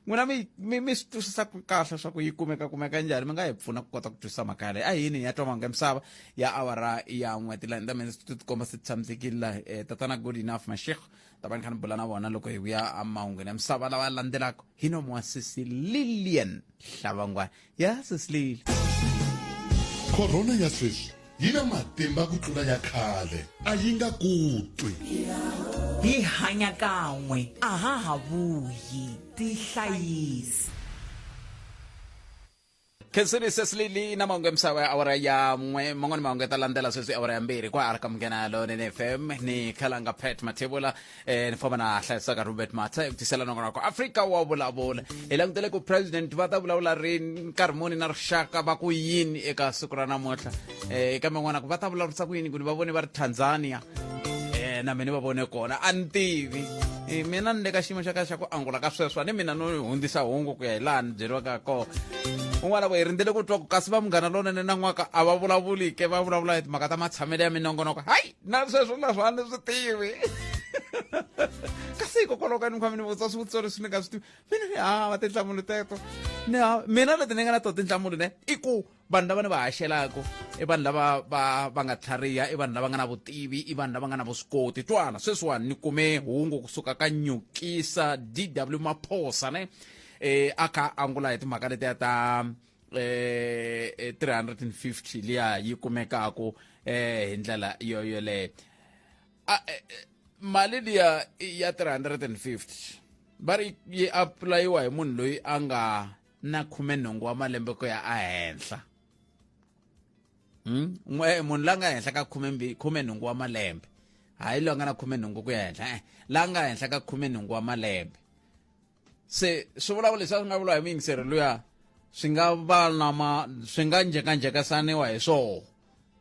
n'wina mi mi mi swi twisisa kahle swa ku yi kumeka kumeka njhani mi nga hi pfuna ku kota ku twisisa mhaka yaleyo a yini ya twa mhaka misava ya awara ya n'we tilayini ta mina ti tikomba se ti tshamisekile laha eh, tatana good enough mashekho ta va ni kha ni bula na vona loko hi vuya emahungwini ya misava lawa landzelaka hi nomu wa sisi lilian hlavangwana ya sisi lili Corona ya sweswi yi na matimba ku tlula ya khale a yi nga ku twi Hi hanya kan'we a ha ha vuyi tihlayisi. Khensini Sesilili na mahungu ya misava ya awara ya n'we man'wani mahungu ya ta landzela sweswi awara ya mbirhi kwa ka Munghana Lonene FM ni Khalanga Pat Mathebula eh ni famba na hlayisaka Robert Matha ku tisela nongonoko Afrika wa vulavula hi langutele ku president va ta vulavula ri nkarhi muni na rixaka va ku yini eka siku ra namuntlha eh eka man'wana ku va ta vulavurisa ku yini ku ni va vone va ri Tanzania eh na mina va vone kona a ni tivi Eh, mina ni le ka xiyimo xa ka xa ku angula ka sweswo a ni mina no hundzisa hungu ku ya hi laha ni byeriwaka kona un'wana vo hi rindzele ku twa ku kasi va munghana lonene na n'waka a va vulavuli ke va vulavula hi timhaka ta matshamelo ya minongonoko hayi na sweswo na swo a ni swi tivi kasi hikokwalaho ka ni khome ni vutisa swivutiso leswi ni nga swi tivi mina ni hava tinhlamulo teto ni hava mina leti ni nga na to tinhlamulo ne i ku vanhu lava ni va haxelaka i vanhu lava va va nga tlhariha i vanhu lava nga na vutivi i vanhu lava nga na vuswikoti twana sweswiwani ni kume hungu kusuka ka nyukisa dw maphosa ne eh a kha angula hi timhaka letiya ta eh 350 eh, liya yi kumekaku eh hi ndlela yo yoleyo eh, mali liya ya 350 va ri yi apulayiwa hi munhu loyi a nga na 18 wa malembe ku ya ehenhla hmm? eh, munhu la nga henhla ka 18 wa malembe hayi loyi a nga na 18 ku ya henhla eh, la nga henhla ka 18 wa malembe se swi vula ku leswi a swi nga vuriwa hi muyingiseri luya swi nga va na ma swi nga njhekanjhekasaniwa hi swoho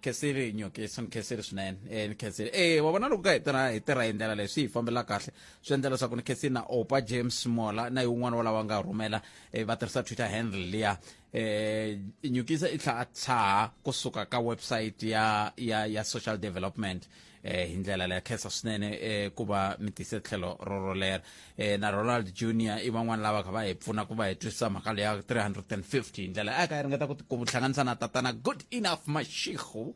khensile nyokisa ni khensile swinene eh ni khensile eh wa vona loko ka hi tirha hi tirha hi ndlela leyi swi hi fambela kahle swi endla leswaku ni khensile na opa james mola na yin'wana wa lava nga rhumela eh, va tirhisa twitter handle liya eh nyukisa i tlha a tshaha kusuka ka website ya ya ya social development eh hi ndlela leya khensa swinene eh ku va mi tise tlhelo rorolero eh na Ronald Junior i van'wana lava kha va hi pfuna ku va hi twisisa mhaka leya 350 hi ndlela a ka yi ringeta ku ku hlanganisa na tatana good enough mashigo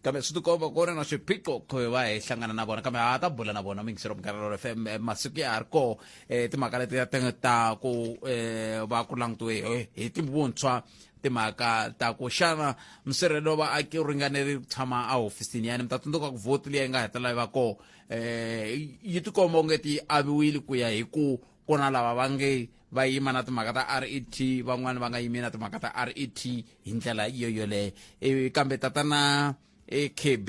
kambe swi tikomba ku ri na swiphiqo ku va hi hlangana na vona kambe ha ta bula na vona mingisero munghana lolo fm eh, masiku ya ha ri koho eh, timhaka leti ta ku eh, va ku langutiwe hi tivuntshwa timhaka ta ku xana musirhelelo wa vaaki wu ringaneri ku tshama ehofisini yani mi ta tsundzuka ku vhoti leyi nga hetelela yi va kona um yi tikomba onge ti aviwile ku ya hi ku ku na lava va nge va yima na timhaka ta ret van'wani va nga yimi na timhaka ta ret hi ndlela yo yoleyo eh, kambe tatana eh, kb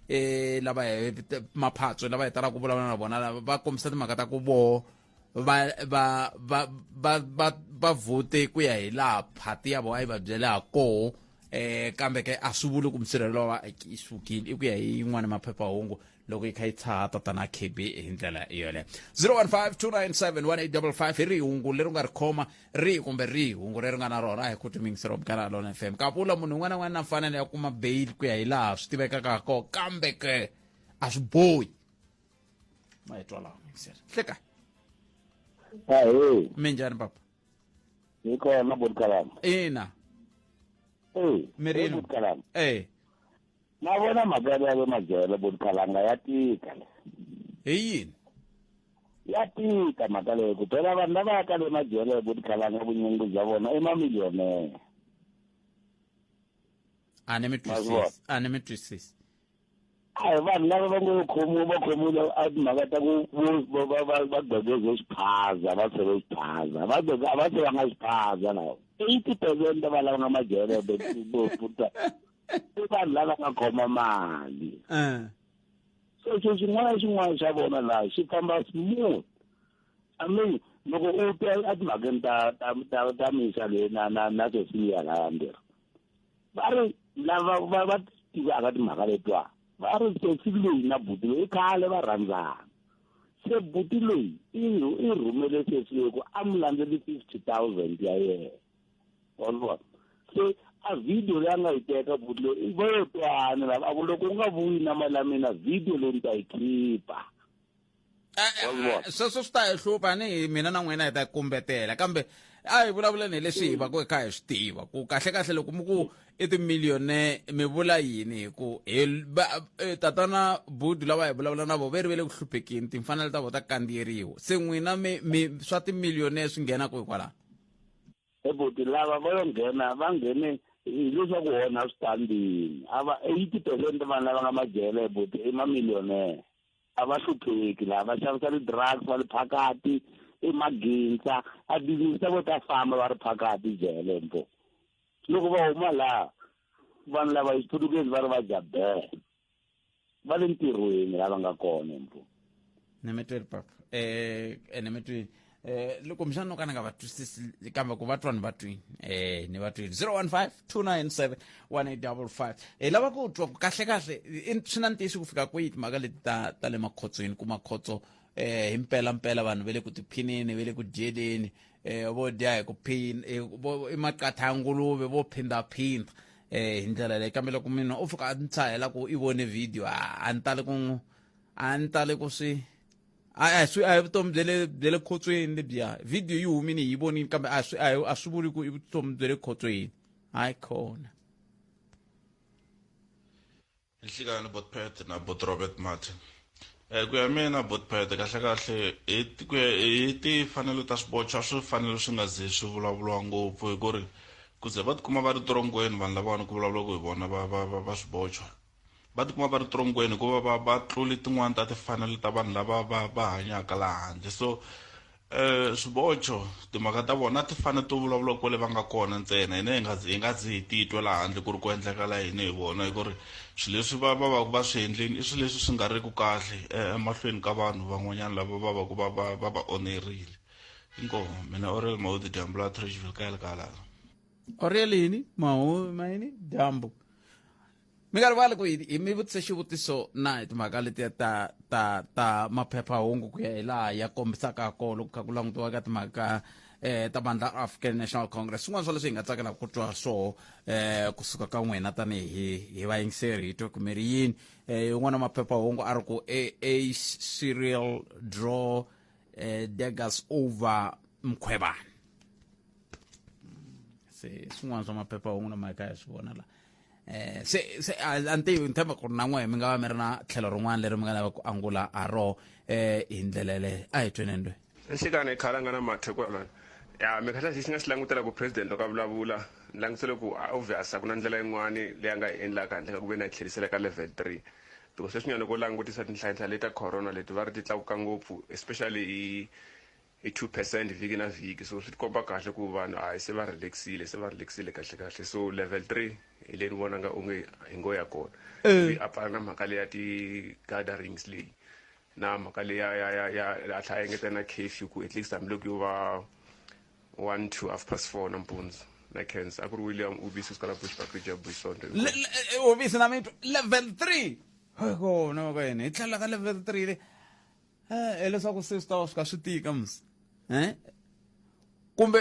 eh lava maphatso lava hi talaka ku vulavula na vona va kombisa timhaka ta ku voho va va va va va va vote ku ya hi laha phati ya vona a yi va byele ha koho eh kambe ke a swi vuli ku musirhelelo wa vaaki i sukile i ku ya hi yin'wana maphephahungu loko yi kha yi tshaha tatana KB hi ndlela yoleyo 015 297 1855 hi rihi hungu leri u nga ri khoma rihi kumbe rihi hungu leri nga na rona a hi ku timingiselo munghana lona fm kavula munhu un'wana na un'wana na mfanelo ya kuma bail ku ya hi laha swi tivekaka ha kona kambe ke a swi bohi ma hi twa laha mingiselo hleka Ahee. Minjhani papa? Hi kona Botkalama. Ina. Eh, Mirini. Botkalama. Eh. Na vona mhaka ya le majele Botkalanga ya tika. Hi yini? Ya tika mhaka leyi ku phela vanhu lava yaka le majele Botkalanga vunyingi bya vona i mamiliyonere. A ni mi twisisi. A ni mi twisisi. A hi vanhu lava va ngo khomiwa va khomiwile a timhaka ta ku va gqekeze xiphaza va tsheve xiphaza va a va tshevanga xiphaza lawa 80% va lava nga majele puta i vanhu lava nga khoma mali so xo xin'wana na xin'wana xa vona laha xi famba smooth. I mean loko u twa etimhakeni ta ta ta ta misa leyi na na na Sophia lava mbirhi va ri lava va va tivaka timhaka letiwa va ri sesi leyi na buti loyi i khale va rhandzana se buti loyi i rhumele sesi loyi ku a n'wi landzeli 50,000 ya yena wa swi vona se a video leyi a nga yi teka buti loyi va yo twana lava a ku loko u nga vuyi na mali ya mina video leyi ni ta yi khipha. Sweswo swi ta hi hlupha ni hi mina na n'wina hi ta kumbetela kambe a hi vulavuleni hi leswi hi va ku hi kha hi swi tiva ku kahle kahle loko mi ku i timiliyone mi vula yini hi ku hi tatana budu lava hi vulavula na vo ve ri ve le ku hluphekeni timfanelo ta vo ta kandziyeriwa se n'wina mi mi swa timiliyone swi nghena kwihi kwalaho? Ebuti lava va yo nghena va nghene hileswaku wona switandini a va 80% vanhu lava nga majele buti i mamiliyonere a va hlupheki laha va xavisa ti-drugs va ri phakati i magintsa a business ta vo ta famba va ri phakati jele mpo loko va huma laha vanhu lava hi xiputukezi va ri va jabele va le ntirhweni lava nga kona mpo. Ni mi tweli papa ni mi twini loko mixana no ka ni nga va twisisi kambe ku va twa ni va twini ni va twini 015 297 1855 hi lava ku twa ku kahle kahle swi na ntiyiso ku fika kwihi timhaka leti ta ta le makhotsweni ku makhotso hi mpela mpela vanhu va le ku tiphineni va le ku dyeleni vo dya hi ku phina i maqatha ya nguluve vo phindhaphindha hi ndlela leyi kambe loko munhu o fika a ni tshahela ku i vone video a ni tali ku a ni tali ku swi a swi a hi vutomi bya le bya le khotsweni lebyiya video yi humile hi yi vonile kambe a swi a swi vuli ku i vutomi bya le khotsweni hayi khona. Nhlikani Botpet na Bot Robert Martin. Ku ya mina Botpet kahle kahle hi ku ya hi timfanelo ta swibochwa swi fanele swi nga zi swi vulavuriwa ngopfu hi ku ri ku ze va tikuma va ri torongweni vanhu lavawani ku vulavuriwa ku hi vona va va va va swibochwa va tikuma va ri torongweni hikuva va va tluli tin'wani ta timfanelo ta vanhu lava va va hanyaka laha handle so swibocho timhaka ta vona ti fanele to vulavula kwale va nga kona ntsena hina hi nga hi nga zi hi titwa laha handle ku ri ku endlekala yini hi vona hi ku ri swilo leswi va va va va swi endleni i swilo leswi swi nga ri ku kahle emahlweni ka vanhu van'wanyana lava va va ku va va va va onerile inkomu mina Oriel Mahudi dyambu la Trashville kaya la kaya la Oriel yini mahu mayini dyambu mi nga rivali ku hi mi vutise xivutiso na hi timhaka letiya ta ta ta maphephahungu ku ya hi laha ya kombisaka kona loko kha ku langutiwa ka timhaka eh ta vandla African National Congress swin'wana swa leswi hi nga tsakelaka ku twa swoho eh kusuka ka n'wina tanihi hi vayingiseri hi twe ku mi ri yini eh yin'wana maphephahungu a ri ku a serial draw eh daggers over Mkhwebane se swin'wana swa maphephahungu lama hi kha hi swi vona la se se a ni tivi ni tshemba ku ri na n'wehe mi nga va mi ri na tlhelo rin'wana leri mi nga lava ku angula ha roho hi ndlela yeleyo a hi tweneni loyi Nhlekani i khale a nga na mathe kwalano ya mi kahle lexi nga xi langutela ku president loko a vulavula ni langutele ku obvious a ku na ndlela yin'wani leyi a nga yi endlaka handle ka ku ve ni a yi tlherisela ka level 3 because sweswinyana loko u langutisa tinhlayanhlaya leti ta corona leti va ri ti tlakuka ngopfu especially hi hi 2% vhiki na vhiki so swi tikomba kahle ku vanhu hayi se va relaxile se va relaxile kahle kahle so level 3 hi leyi ni vonanga onge hi ngo ya kona ivi a pfala na mhaka leya ti-gatherings leyi na mhaka leya ya ya ya a tlhela a engetela na curfew ku at least hambiloko yo va 1 to half past 4 nampundzu na khensa a ku ri William Ubisi kusuka la Bushbuckridge ya Buisonto Ubisi na mitwa level 3 kona ka yena hi tlhela ka level 3 le hileswaku se swi ta va swi kha swi tika musi kumbe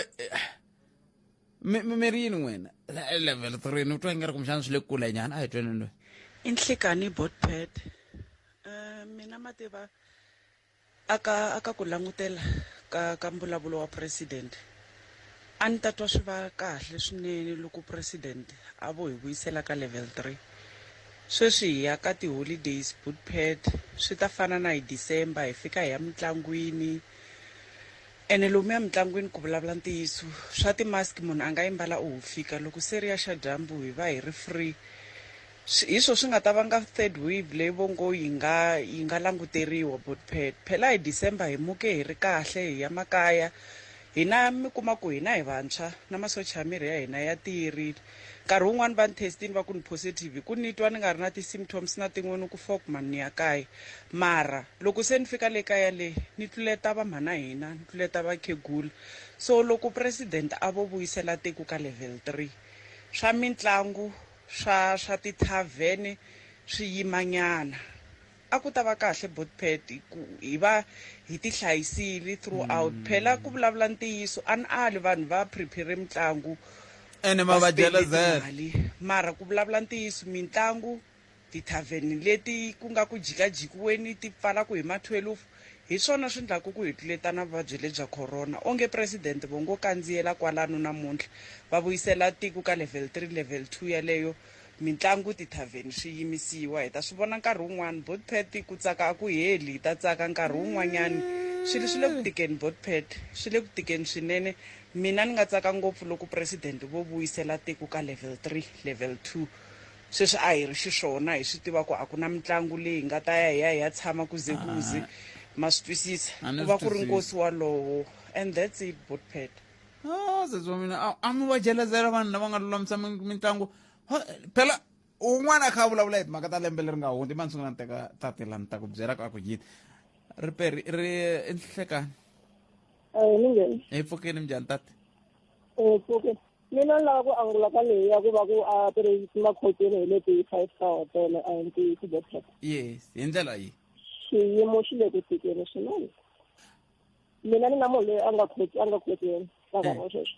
mi ri yini n'wina level 3 ni twa ingari kumbexana swi le kule nyana a hi tweni loyi I nhlikani Botpet mina mativa aka aka ku langutela ka ka mbulavulo wa president. A ni ta twa swi va kahle swinene loko president a vo hi vuyisela ka level 3. Sweswi hi ya ka ti-holidays bootpad swi ta fana na hi December hi fika hi ya mintlangwini. Ene lomuya mintlangwini ku vulavula ntiyiso swa ti-mask munhu a nga yi mbala u ho fika loko se ri ya xa dyambu hi va hi ri free. Hi swo swi nga ta vanga third wave leyi vo ngo yi nga yi nga languteriwa bootpad. Phela hi December hi muke hi ri kahle hi ya makaya hina mi kuma ku hina hi vantshwa na masocha ya miri ya hina ya tiyerile. Nkarhi wun'wani va ni test-ini va ku ni positive hi ku ni twa ni nga ri na ti-symptoms na tin'we ni ku fok mani ni ya kaya. Mara loko se ni fika le kaya le ni tluleta va mhana hina ni tluleta vakhegula. So loko president a vo vuyisela tiko ka level 3 swa mitlangu swa swa ti-tavern swi yima nyana a ku ta va kahle botpad ku hi va hi ti hlayisile throughout. Phela ku vulavula ntiyiso a ni ali vanhu va prepare mitlangu ene ma va va spende jelezela timali mara ku vulavula ntiyiso mitlangu ti-tavern leti ku nga ku jikajikiweni ti pfalaku hi ma 12 hi swona swi endlaku ku hi tluletana vuvabyi lebya corona. Onge president vo ngo kandziyela kwalano namuntlha va vuyisela tiko ka level 3 level 2 yaleyo mitlangu ti-tavern swi yimisiwa. Hi ta swi vona nkarhi wun'wani botpad ku tsaka a ku heli hi ta tsaka nkarhi wun'wanyani. Swilo swi le ku tikeni botpad swi le ku tikeni swinene. Mina ni nga tsaka ngopfu loko president vo vuyisela tiko ka level 3 level 2. Sweswi a hi ri xiswona hi swi tiva ku a ku na mitlangu leyi hi nga ta ya hi ya hi ya tshama kuze kuze ma swi twisisa A ni ku va swi ku ri twisisi. nkosi walowo and that's it botpad. Ah, sesi wa mina a mi va jelezela vanhu lava nga lulamisa mitlangu. Phela un'wana a kha a vulavula hi timhaka ta lembe leri nga hundza mani sungula ni teka tatila ni ta ku byela ku a ku yini ri peri ri i nhlekani. Ni ngheni. Hi pfukeni minjhani tate? Pfuke. Mina ni lava ku angula ka leyi ya ku va ku a ti ri makhotsweni hi le ti-five star hotel a hi ntiyiso botpad. Yes, hi ndlela yi Xiyimo xi le ku tikeni swinene. Mina ni na munhu loyi a nga a nga khotsweni ka nkarhi wa sweswi.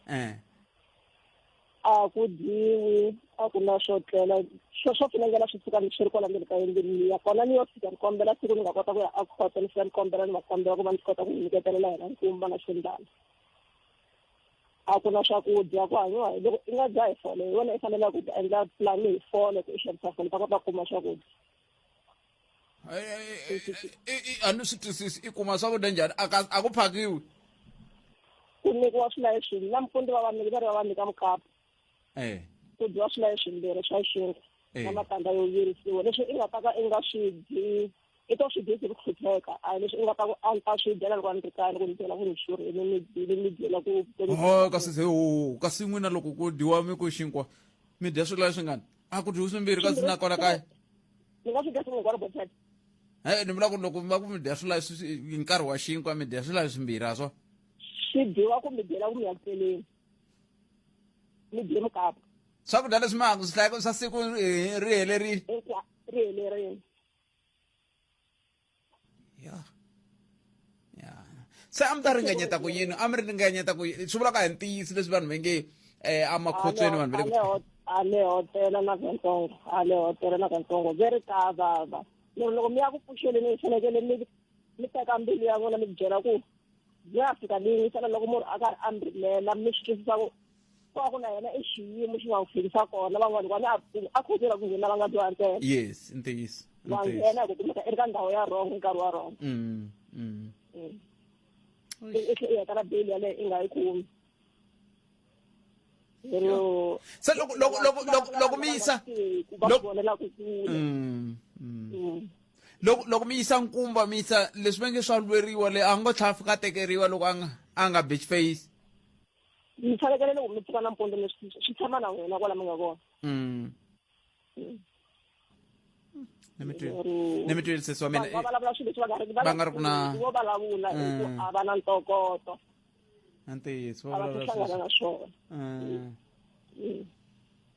A ku dyiwi, a ku na swo tlela, swo finengela swi fika swi ri kwala ndzeni ka yindlu liya. Kona ni yo fika ni kombela siku ni nga kota ku ya a khoto ni fika ni kombela ni va kombela ku va ni kota ku nyiketelela hina nkumba na xindlana. A ku na swakudya ku hanyiwa hi loko i nga dya hi fole hi wena i faneleke ku endla plan hi fole ku i xavisa fole ta kota ku kuma swakudya. A ni swi twisisi i kuma swakudya njhani a ku phakiwi? Ku nyikiwa swilayi swin'we nampundzu va va nyika va ri va va nyika mukapu. Ku dyiwa swilayi swimbirhi swa xinkwa na matandza yo virisiwa leswi i nga ta ka i nga swi dyi i to swi dyi hi ku hlupheka a hi leswi i nga ta ku a ni ta swi dyela loko a ni ri kaya loko ni byela ku ni xurhile ni mi byela ku ho kasi se ho kasi n'wina loko ku dyiwa mi ku xinkwa mi dya swilayi swingani a ku dyiwi swimbirhi kasi na kwala kaya ni nga swi dya swin'we hinkwaro botpad. Ni vula ku loko va ku mi dya swilayi hi nkarhi wa xinkwa mi dya swilayi swimbirhi a swo swi dyiwa ku mi byela ku mi ya ku tleleni mi dye mukapu. Swakudya leswi mi swi hlayaka swa siku ri helerile ri helerile. Ya ya se a mi ta ringanyeta ku yini a mi ringanyeta ku yini swi vulaka hi ntiyiso leswi vanhu va nge a makhotsweni vanhu va le ku a le hotela na katsongo a le hotela na katsongo ve ri ka vava loko mi ya ku pfuxeleni mi fanekele mi teka mbilu ya n'wina mi byela ku ya fika leyi fana loko munhu a karhi a mi rilela mi swi twisisa ku ku ku na yena i xiyimo xi nga n'wi fikisa kona van'wana kwani a khotsela ku nghena va nga dyoha ntsena. Yes, ntiyiso. Va nghena hi ku kumeka i ri ka ndhawu ya wrong nkarhi wa wrong. I tlhe i heta na bail yaleyo i nga yi kumi. Se loko loko loko loko loko mi yisa va vonela ku kule. Loko loko mi yisa nkumba mi yisa leswi va nge swa lweriwa le a ngo tlhela fika tekeriwa loko a nga bitch face. Mi fanekele loko mi pfuka nampundzu mi swi tshama na wena kwala mi nga kona. Ni mi twile sesi wa mina. Va vulavula swilo leswi va nga ri ku na vo vulavula hi ku a va na ntokoto. Ntiyiso va vulavula swilo na swona.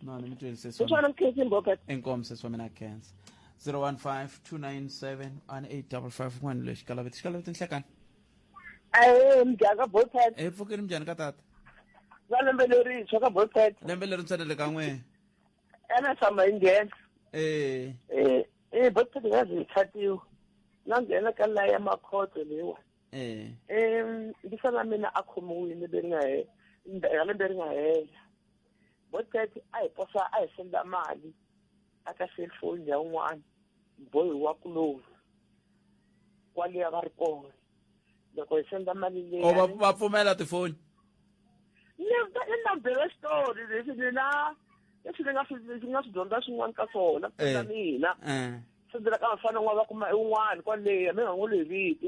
No, ni mi twile sesi. Swona mkhensi mboka. Inkomu sesi wa mina Khensa. 015 297 1855 n'wana loyi xikalaveti xikalaveti nhlekani. Mjhani ka Botpad. Pfukeni mjhani ka tata. Va lembe lerintshwa ka Botpad. Lembe lerintshwa na le ka n'we. Ene tshama hi nghena. Botpad nga zi hi khatiwa. Na nghena ka laya ya makhotso leyiwani. Eh. Ndisana mina a khomiwile lembe ri nga hela, lembe ri nga hela. Botpet a hi posa a hi senda mali aka cellphone ya un'wana boy wa kuloni kwale a va ri kona loko hi senda mali leyi O va pfumela tifoni. Ni na byela xitori leswi ni na leswi ni nga swi ni nga swi dyondza swin'wana ka swona ka mina. Sendela ka vafana n'wana va kuma un'wana kwale mi nga n'wi hi vito.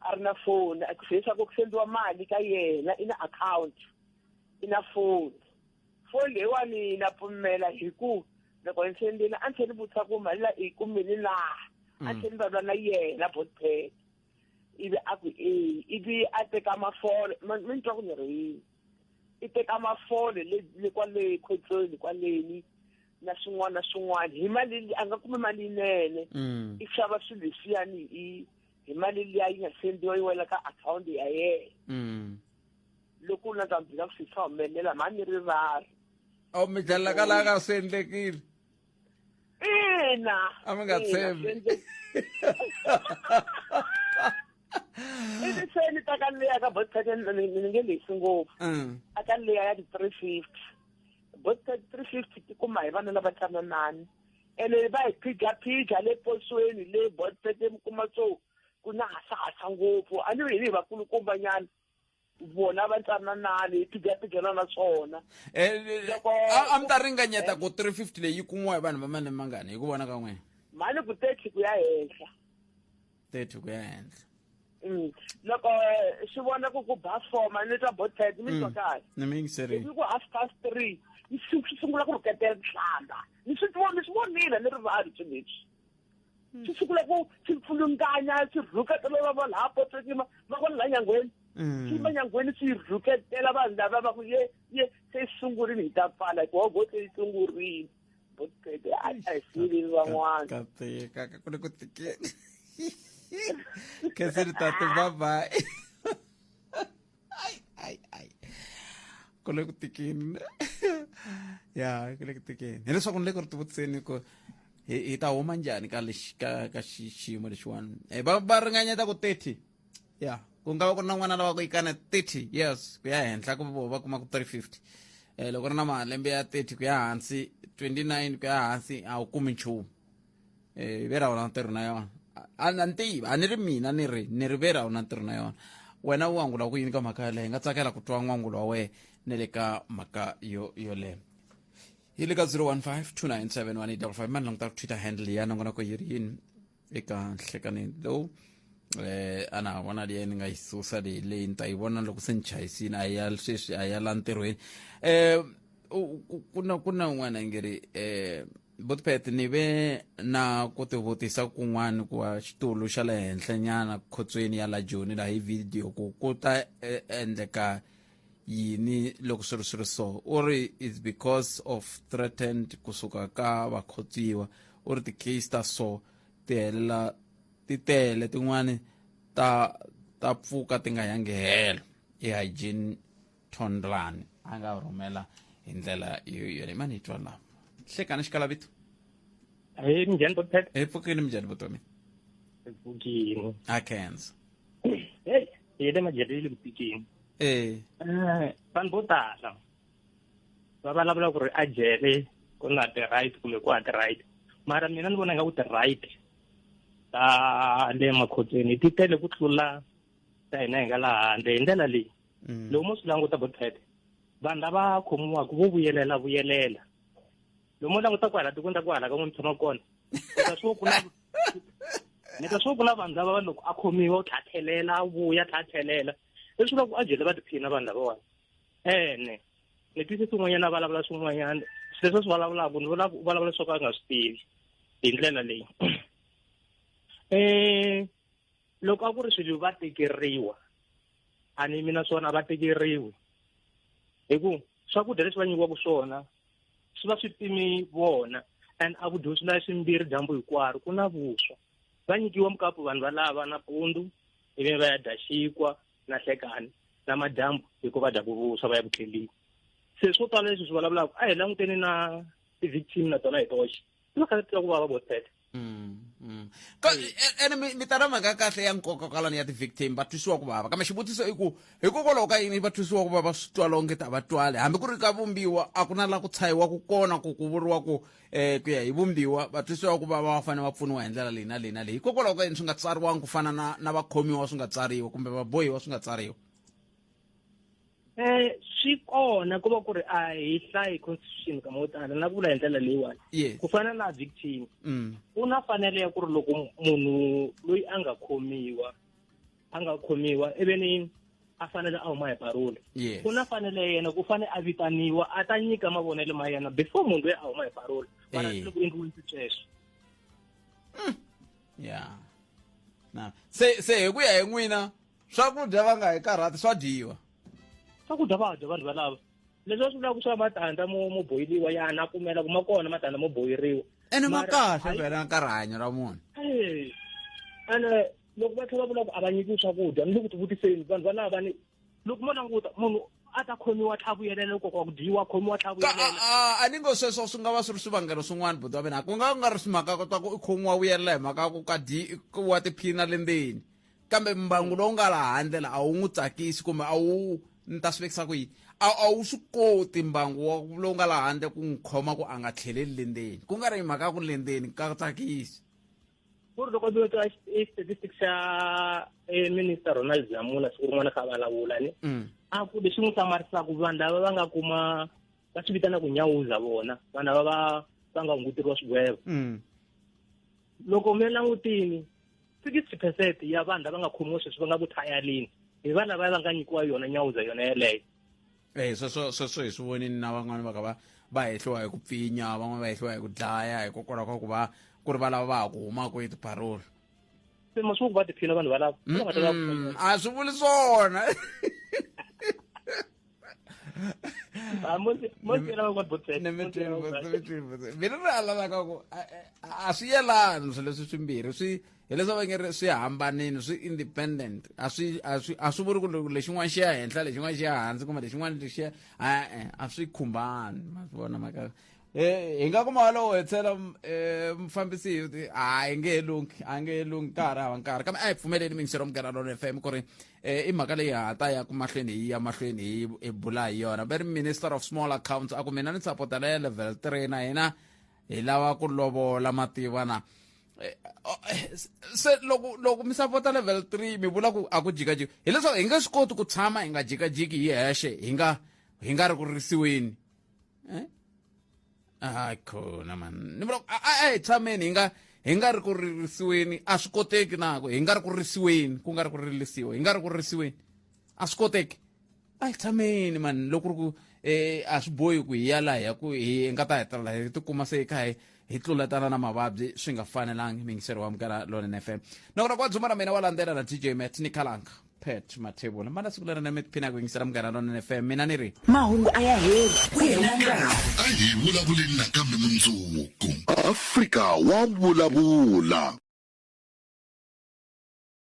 A ri na foni a ku leswaku ku sendiwa mali ka yena i na account i na foni. Foni leyiwani na pfumela hi ku loko ni sendile a ni tlhela ni vutisa ku mali la i kumile na a tlhela ni vulavula na yena Botpet ivi a ku e ivi a teka mafole mi twa ku ni ri yini i teka mafole le le kwale khotsweni kwaleni na swin'wana na swin'wana hi mali a nga kumi mali yinene i xava swilo leswiyani hi hi mali liya yi nga sendiwa yi wela ka akhawunti ya yena loko u na ta byela ku swi swa humelela mhani ni rivali. O mi dlala ka laha ka swi endlekile. Ina. A mi nga tshembi. Ivi se ni ta ka leya ka Botpet ni nge lehisi ngopfu. A ka leya ya ti-350. Botpet 350 ti kuma hi vana lava tsananani. Ene va hi phiga le posweni le Botpet mi kuma so ku na hasahasa ngopfu. A ni hi vakulukumba nyana. Vona va ntsananani hi phigaphigana na swona. A mi ta ringanyeta ku 350 leyi yi kumiwa hi vanhu va malembe mangani hi ku vona ka n'wina? Mali ku 30 ku ya henhla. 30 ku ya henhla. Loko swi vona ku ku ba 4 mali ta Botpet mi twa kahle. Ni mi yingiserile. Ku 3:30 swi sungula ku rhuketela nhlamba. Ni swi vonile ni rivali swilo leswi. Swi sungula ku swi pfulunganya swi rhuketela va laha potweni va kona laha nyangweni. Swi ma nyangweni swi rhuketela vanhu lava va ku ye ye se sungurile hi ta pfala hikuva go se yi sungurile. Botpet a hi siveli van'wana. Ka tika ku le ku tikeni. Khenseni tate bye bye. Ai ai ai. Ku le ku tikeni. Ya ku le ku tikeni. Hileswaku ni le ku ri tivutiseni ku hi ta huma njhani ka lexi ka ka xiyimo lexiwani. Va ringanyeta ku 30. Ya ku nga va ku ri na n'wana lava ku yikana 30 years ku ya henhla ku va kuma ku 350. Loko ri na malembe ya 30 ku ya hansi 29 ku ya hansi a wu kumi nchumu. Vera u na ntirho na yona. A ni tivi a ni ri mina ni ri vera u na ntirho na yona. Wena u angula ku yini ka mhaka yaleyo? Hi nga tsakela ku twa n'wangulo wa wena ni le ka mhaka yo yoleyo. Hi le ka 015 297 1855 mani languta Twitter handle ya nongonoko yi ri yini eka nhlekaneni lowu. A na ha vona leyi ni nga yi susa leyi ni ta yi vona loko se ni chayisini a ya sweswi a ya la ntirhweni. Ku na un'wana nge ri Botpet ni ve na ku tivutisa kun'wana ku va xitulu xa le henhla nyana khotsweni ya la Joni laha hi video ku ku ta endleka yini loko swi ri swi ri so. U ri it's because of threatened kusuka ka vakhotsiwa. U ri ti-case ta so ti helela ti tele tin'wani ta pfuka ti nga yangi helo. I hygiene Thondlani a nga rhumela hi ndlela yo mani hi twa laha. Hlekani xikalavito. Hey, minjhani Botpet? Hi pfukile minjhani vutomi? Hi pfukile. A khensa. Hey, hi le majeleni ku tikeni. Vanhu vo tala va vulavula ku ri a jele ku na ti-right kumbe ku a ti-right. Mara mina ni vona nga ku ti-right ta le makhotsweni ti tele ku tlula ta hina hi nga laha handle hi ndlela leyi. Loko mo swi languta Botpet, vanhu lava khomiwaka vo vuyelela. Loko mo languta kwala tikweni ra kwala ka n'wi tshama kona, ni ta swo ku na vanhu lava loko a khomiwa u tlhatlhelela vuya tlhatlhelela. Leswi vulaka ku a jele va tiphina vanhu lavawani. Ene ni twisisa swin'wanyana a vulavula swin'wanyana leswi a swi vulavulaka ni vona ku vulavula swo ka a nga swi tivi hi ndlela leyi. Loko a ku ri swilo va tekeriwa a ni mina swona va tekeriwi hi ku swakudya leswi va nyikiwaka swona swi va swi pimi vona and a ku dyiwi swilayi swimbirhi dyambu hinkwaro ku na vuswa. Va nyikiwa mukapu vanhu valava nampundzu ivi va ya dya xinkwa na hlekani na madyambu hikuva va dyaku vuswa va ya ku tleleni. Se swo tala leswi swi vulavulaka a hi languteni na ti-victim na tona hi toxe ti va kha ti twa ku vava Botpet. Ene mi ta na mhaka ya kahle ya nkoka kwalano ya ti-victim va twisiwa ku vava, kambe xivutiso i ku hikokwalaho ka yini va twisiwa ku vava swi twala onge ta va twali, hambi ku ri ka vumbiwa a ku na la ku tshahiwa ku kona ku ku vuriwa ku ku ya hi vumbiwa va twisiwa ku vava va fanele va pfuniwa hi ndlela leyi na leyi na leyi. Hikokwalaho ka yini swi nga tsariwangi ku fana na vakhomiwa swi nga tsariwa kumbe vabohiwa swi nga tsariwa? Swi kona ku va ku ri a hi hlayi constitution kama wo tala na ku vula hi ndlela leyiwani. Ku fana na victim, u na fanele ya ku ri loko munhu loyi a nga khomiwa ivi ni a fanele a huma hi parole, ku na fanele yena ku fane a vitaniwa a ta nyika mavonelo ma yena before munhu loyi a huma hi parole, mara swi le ku endliweni sweswo. Ya na se hi ku ya hi n'wina, swakudya va nga hi karhati, swa dyiwa? Swakudya va dya vanhu valava. Leswi va swi vulaka swa matandza mo boyiliwa, ya na pfumela ku ma kona matandza mo boyiriwa. Ene ma kahle phela ka rihanyo ra munhu. Ene loko va tlhela va vula ku a va nyikiwi swakudya, ni le ku tivutiseni vanhu valava va ni loko mo languta munhu a ta khomiwa tlha vuyelela loko ku dyiwa, khomiwa tlha vuyelela. A ni ngo sweswo swi nga va swi ri swivangelo swin'wana, buti wa mina, ku nga ku nga ri mhaka ta ku i khomiwa vuyelela hi mhaka ku ka dyi wa tiphina le ndzeni, kambe mbangu lowu nga laha handle la a wu n'wi tsakisi, kumbe a wu ni ta swi vekisa ku yini, a wu swi koti mbangu lowu nga laha handle ku n'wi khoma ku a nga tlheleli le ndzeni, ku nga ri mhaka ya ku le ndzeni ka tsakisi. Ku ri loko mi twa i statistics xa minister Ronald Lamola siku rin'wana kha vulavula ni a ku leswi n'wi hlamarisaka vanhu lava va nga kuma va swi vitana ku nyawuza vona vanhu lava va nga hunguteriwa swigwevo. Loko mi langutini 60% ya vanhu lava nga khomiwa sweswi va nga ku thayalini hi vanhu lava va nga nyikiwa yona nyawuza yona yeleyo. Sweswo hi swi vonini na van'wani va ka va hehliwa hi ku pfinya, van'wani va hehliwa hi ku dlaya hikokwalaho ka ku va ku ri va lava va ha ku humaka etiparoli. Se masiku va tiphina vanhu valava. A swi vuli swona. Mina ri alalaka ku a swi yelani swilo leswi swimbirhi, swi hileswi va nge ri swi hambanini, swi independent, a swi a swi a swi vuri ku lexin'wana xi ya henhla lexin'wana xi ya hansi kumbe lexin'wana lexi ya e-e, a swi khumbani. Ma swi vona mhaka hi nga kuma walowo hetsela mufambisi a hi nge he lunghi, a nge he lunghi, ka ha ri hava nkarhi, kambe a hi pfumeleli mingisero Munghana Lonene FM ku ri i mhaka leyi ha ta ya ku mahlweni hi ya mahlweni hi bula hi yona. Va ri minister of small accounts a ku mina ni sapota la ya level 3 na hina hi lava ku lovola mativa na se loko mi sapota level 3 mi vula ku a ku jikajiki, hileswaku hi nge swi koti ku tshama hi nga jikajiki hi hexe, hi nga ri ku risiweni. Hayi khona man, ni vula a hi tshameni hi nga ri ku ririsiweni, a swi koteki na ku hi nga ri ku risiweni, ku nga ri ku rilisiwa, hi nga ri ku ririsiweni, a swi koteki. A hi tshameni man, loko ri ku a swi bohi ku hi ya laha ya ku hi nga ta hetelela hi tikuma se hi kha hi tluletana na mavabyi swi nga fanelangi. Mingiseri wa Munghana Lonene FM nakona kwa dzuma ra mina wa landzela na DJ Matt ni Khalanga Pat Mathebula mana siku leri na mi tiphina ku yingisela Munghana Lonene FM. Mina ni ri mahungu a ya heli ku hela nkarhi. A hi vulavuleni nakambe mundzuku. Afrika wa vulavula.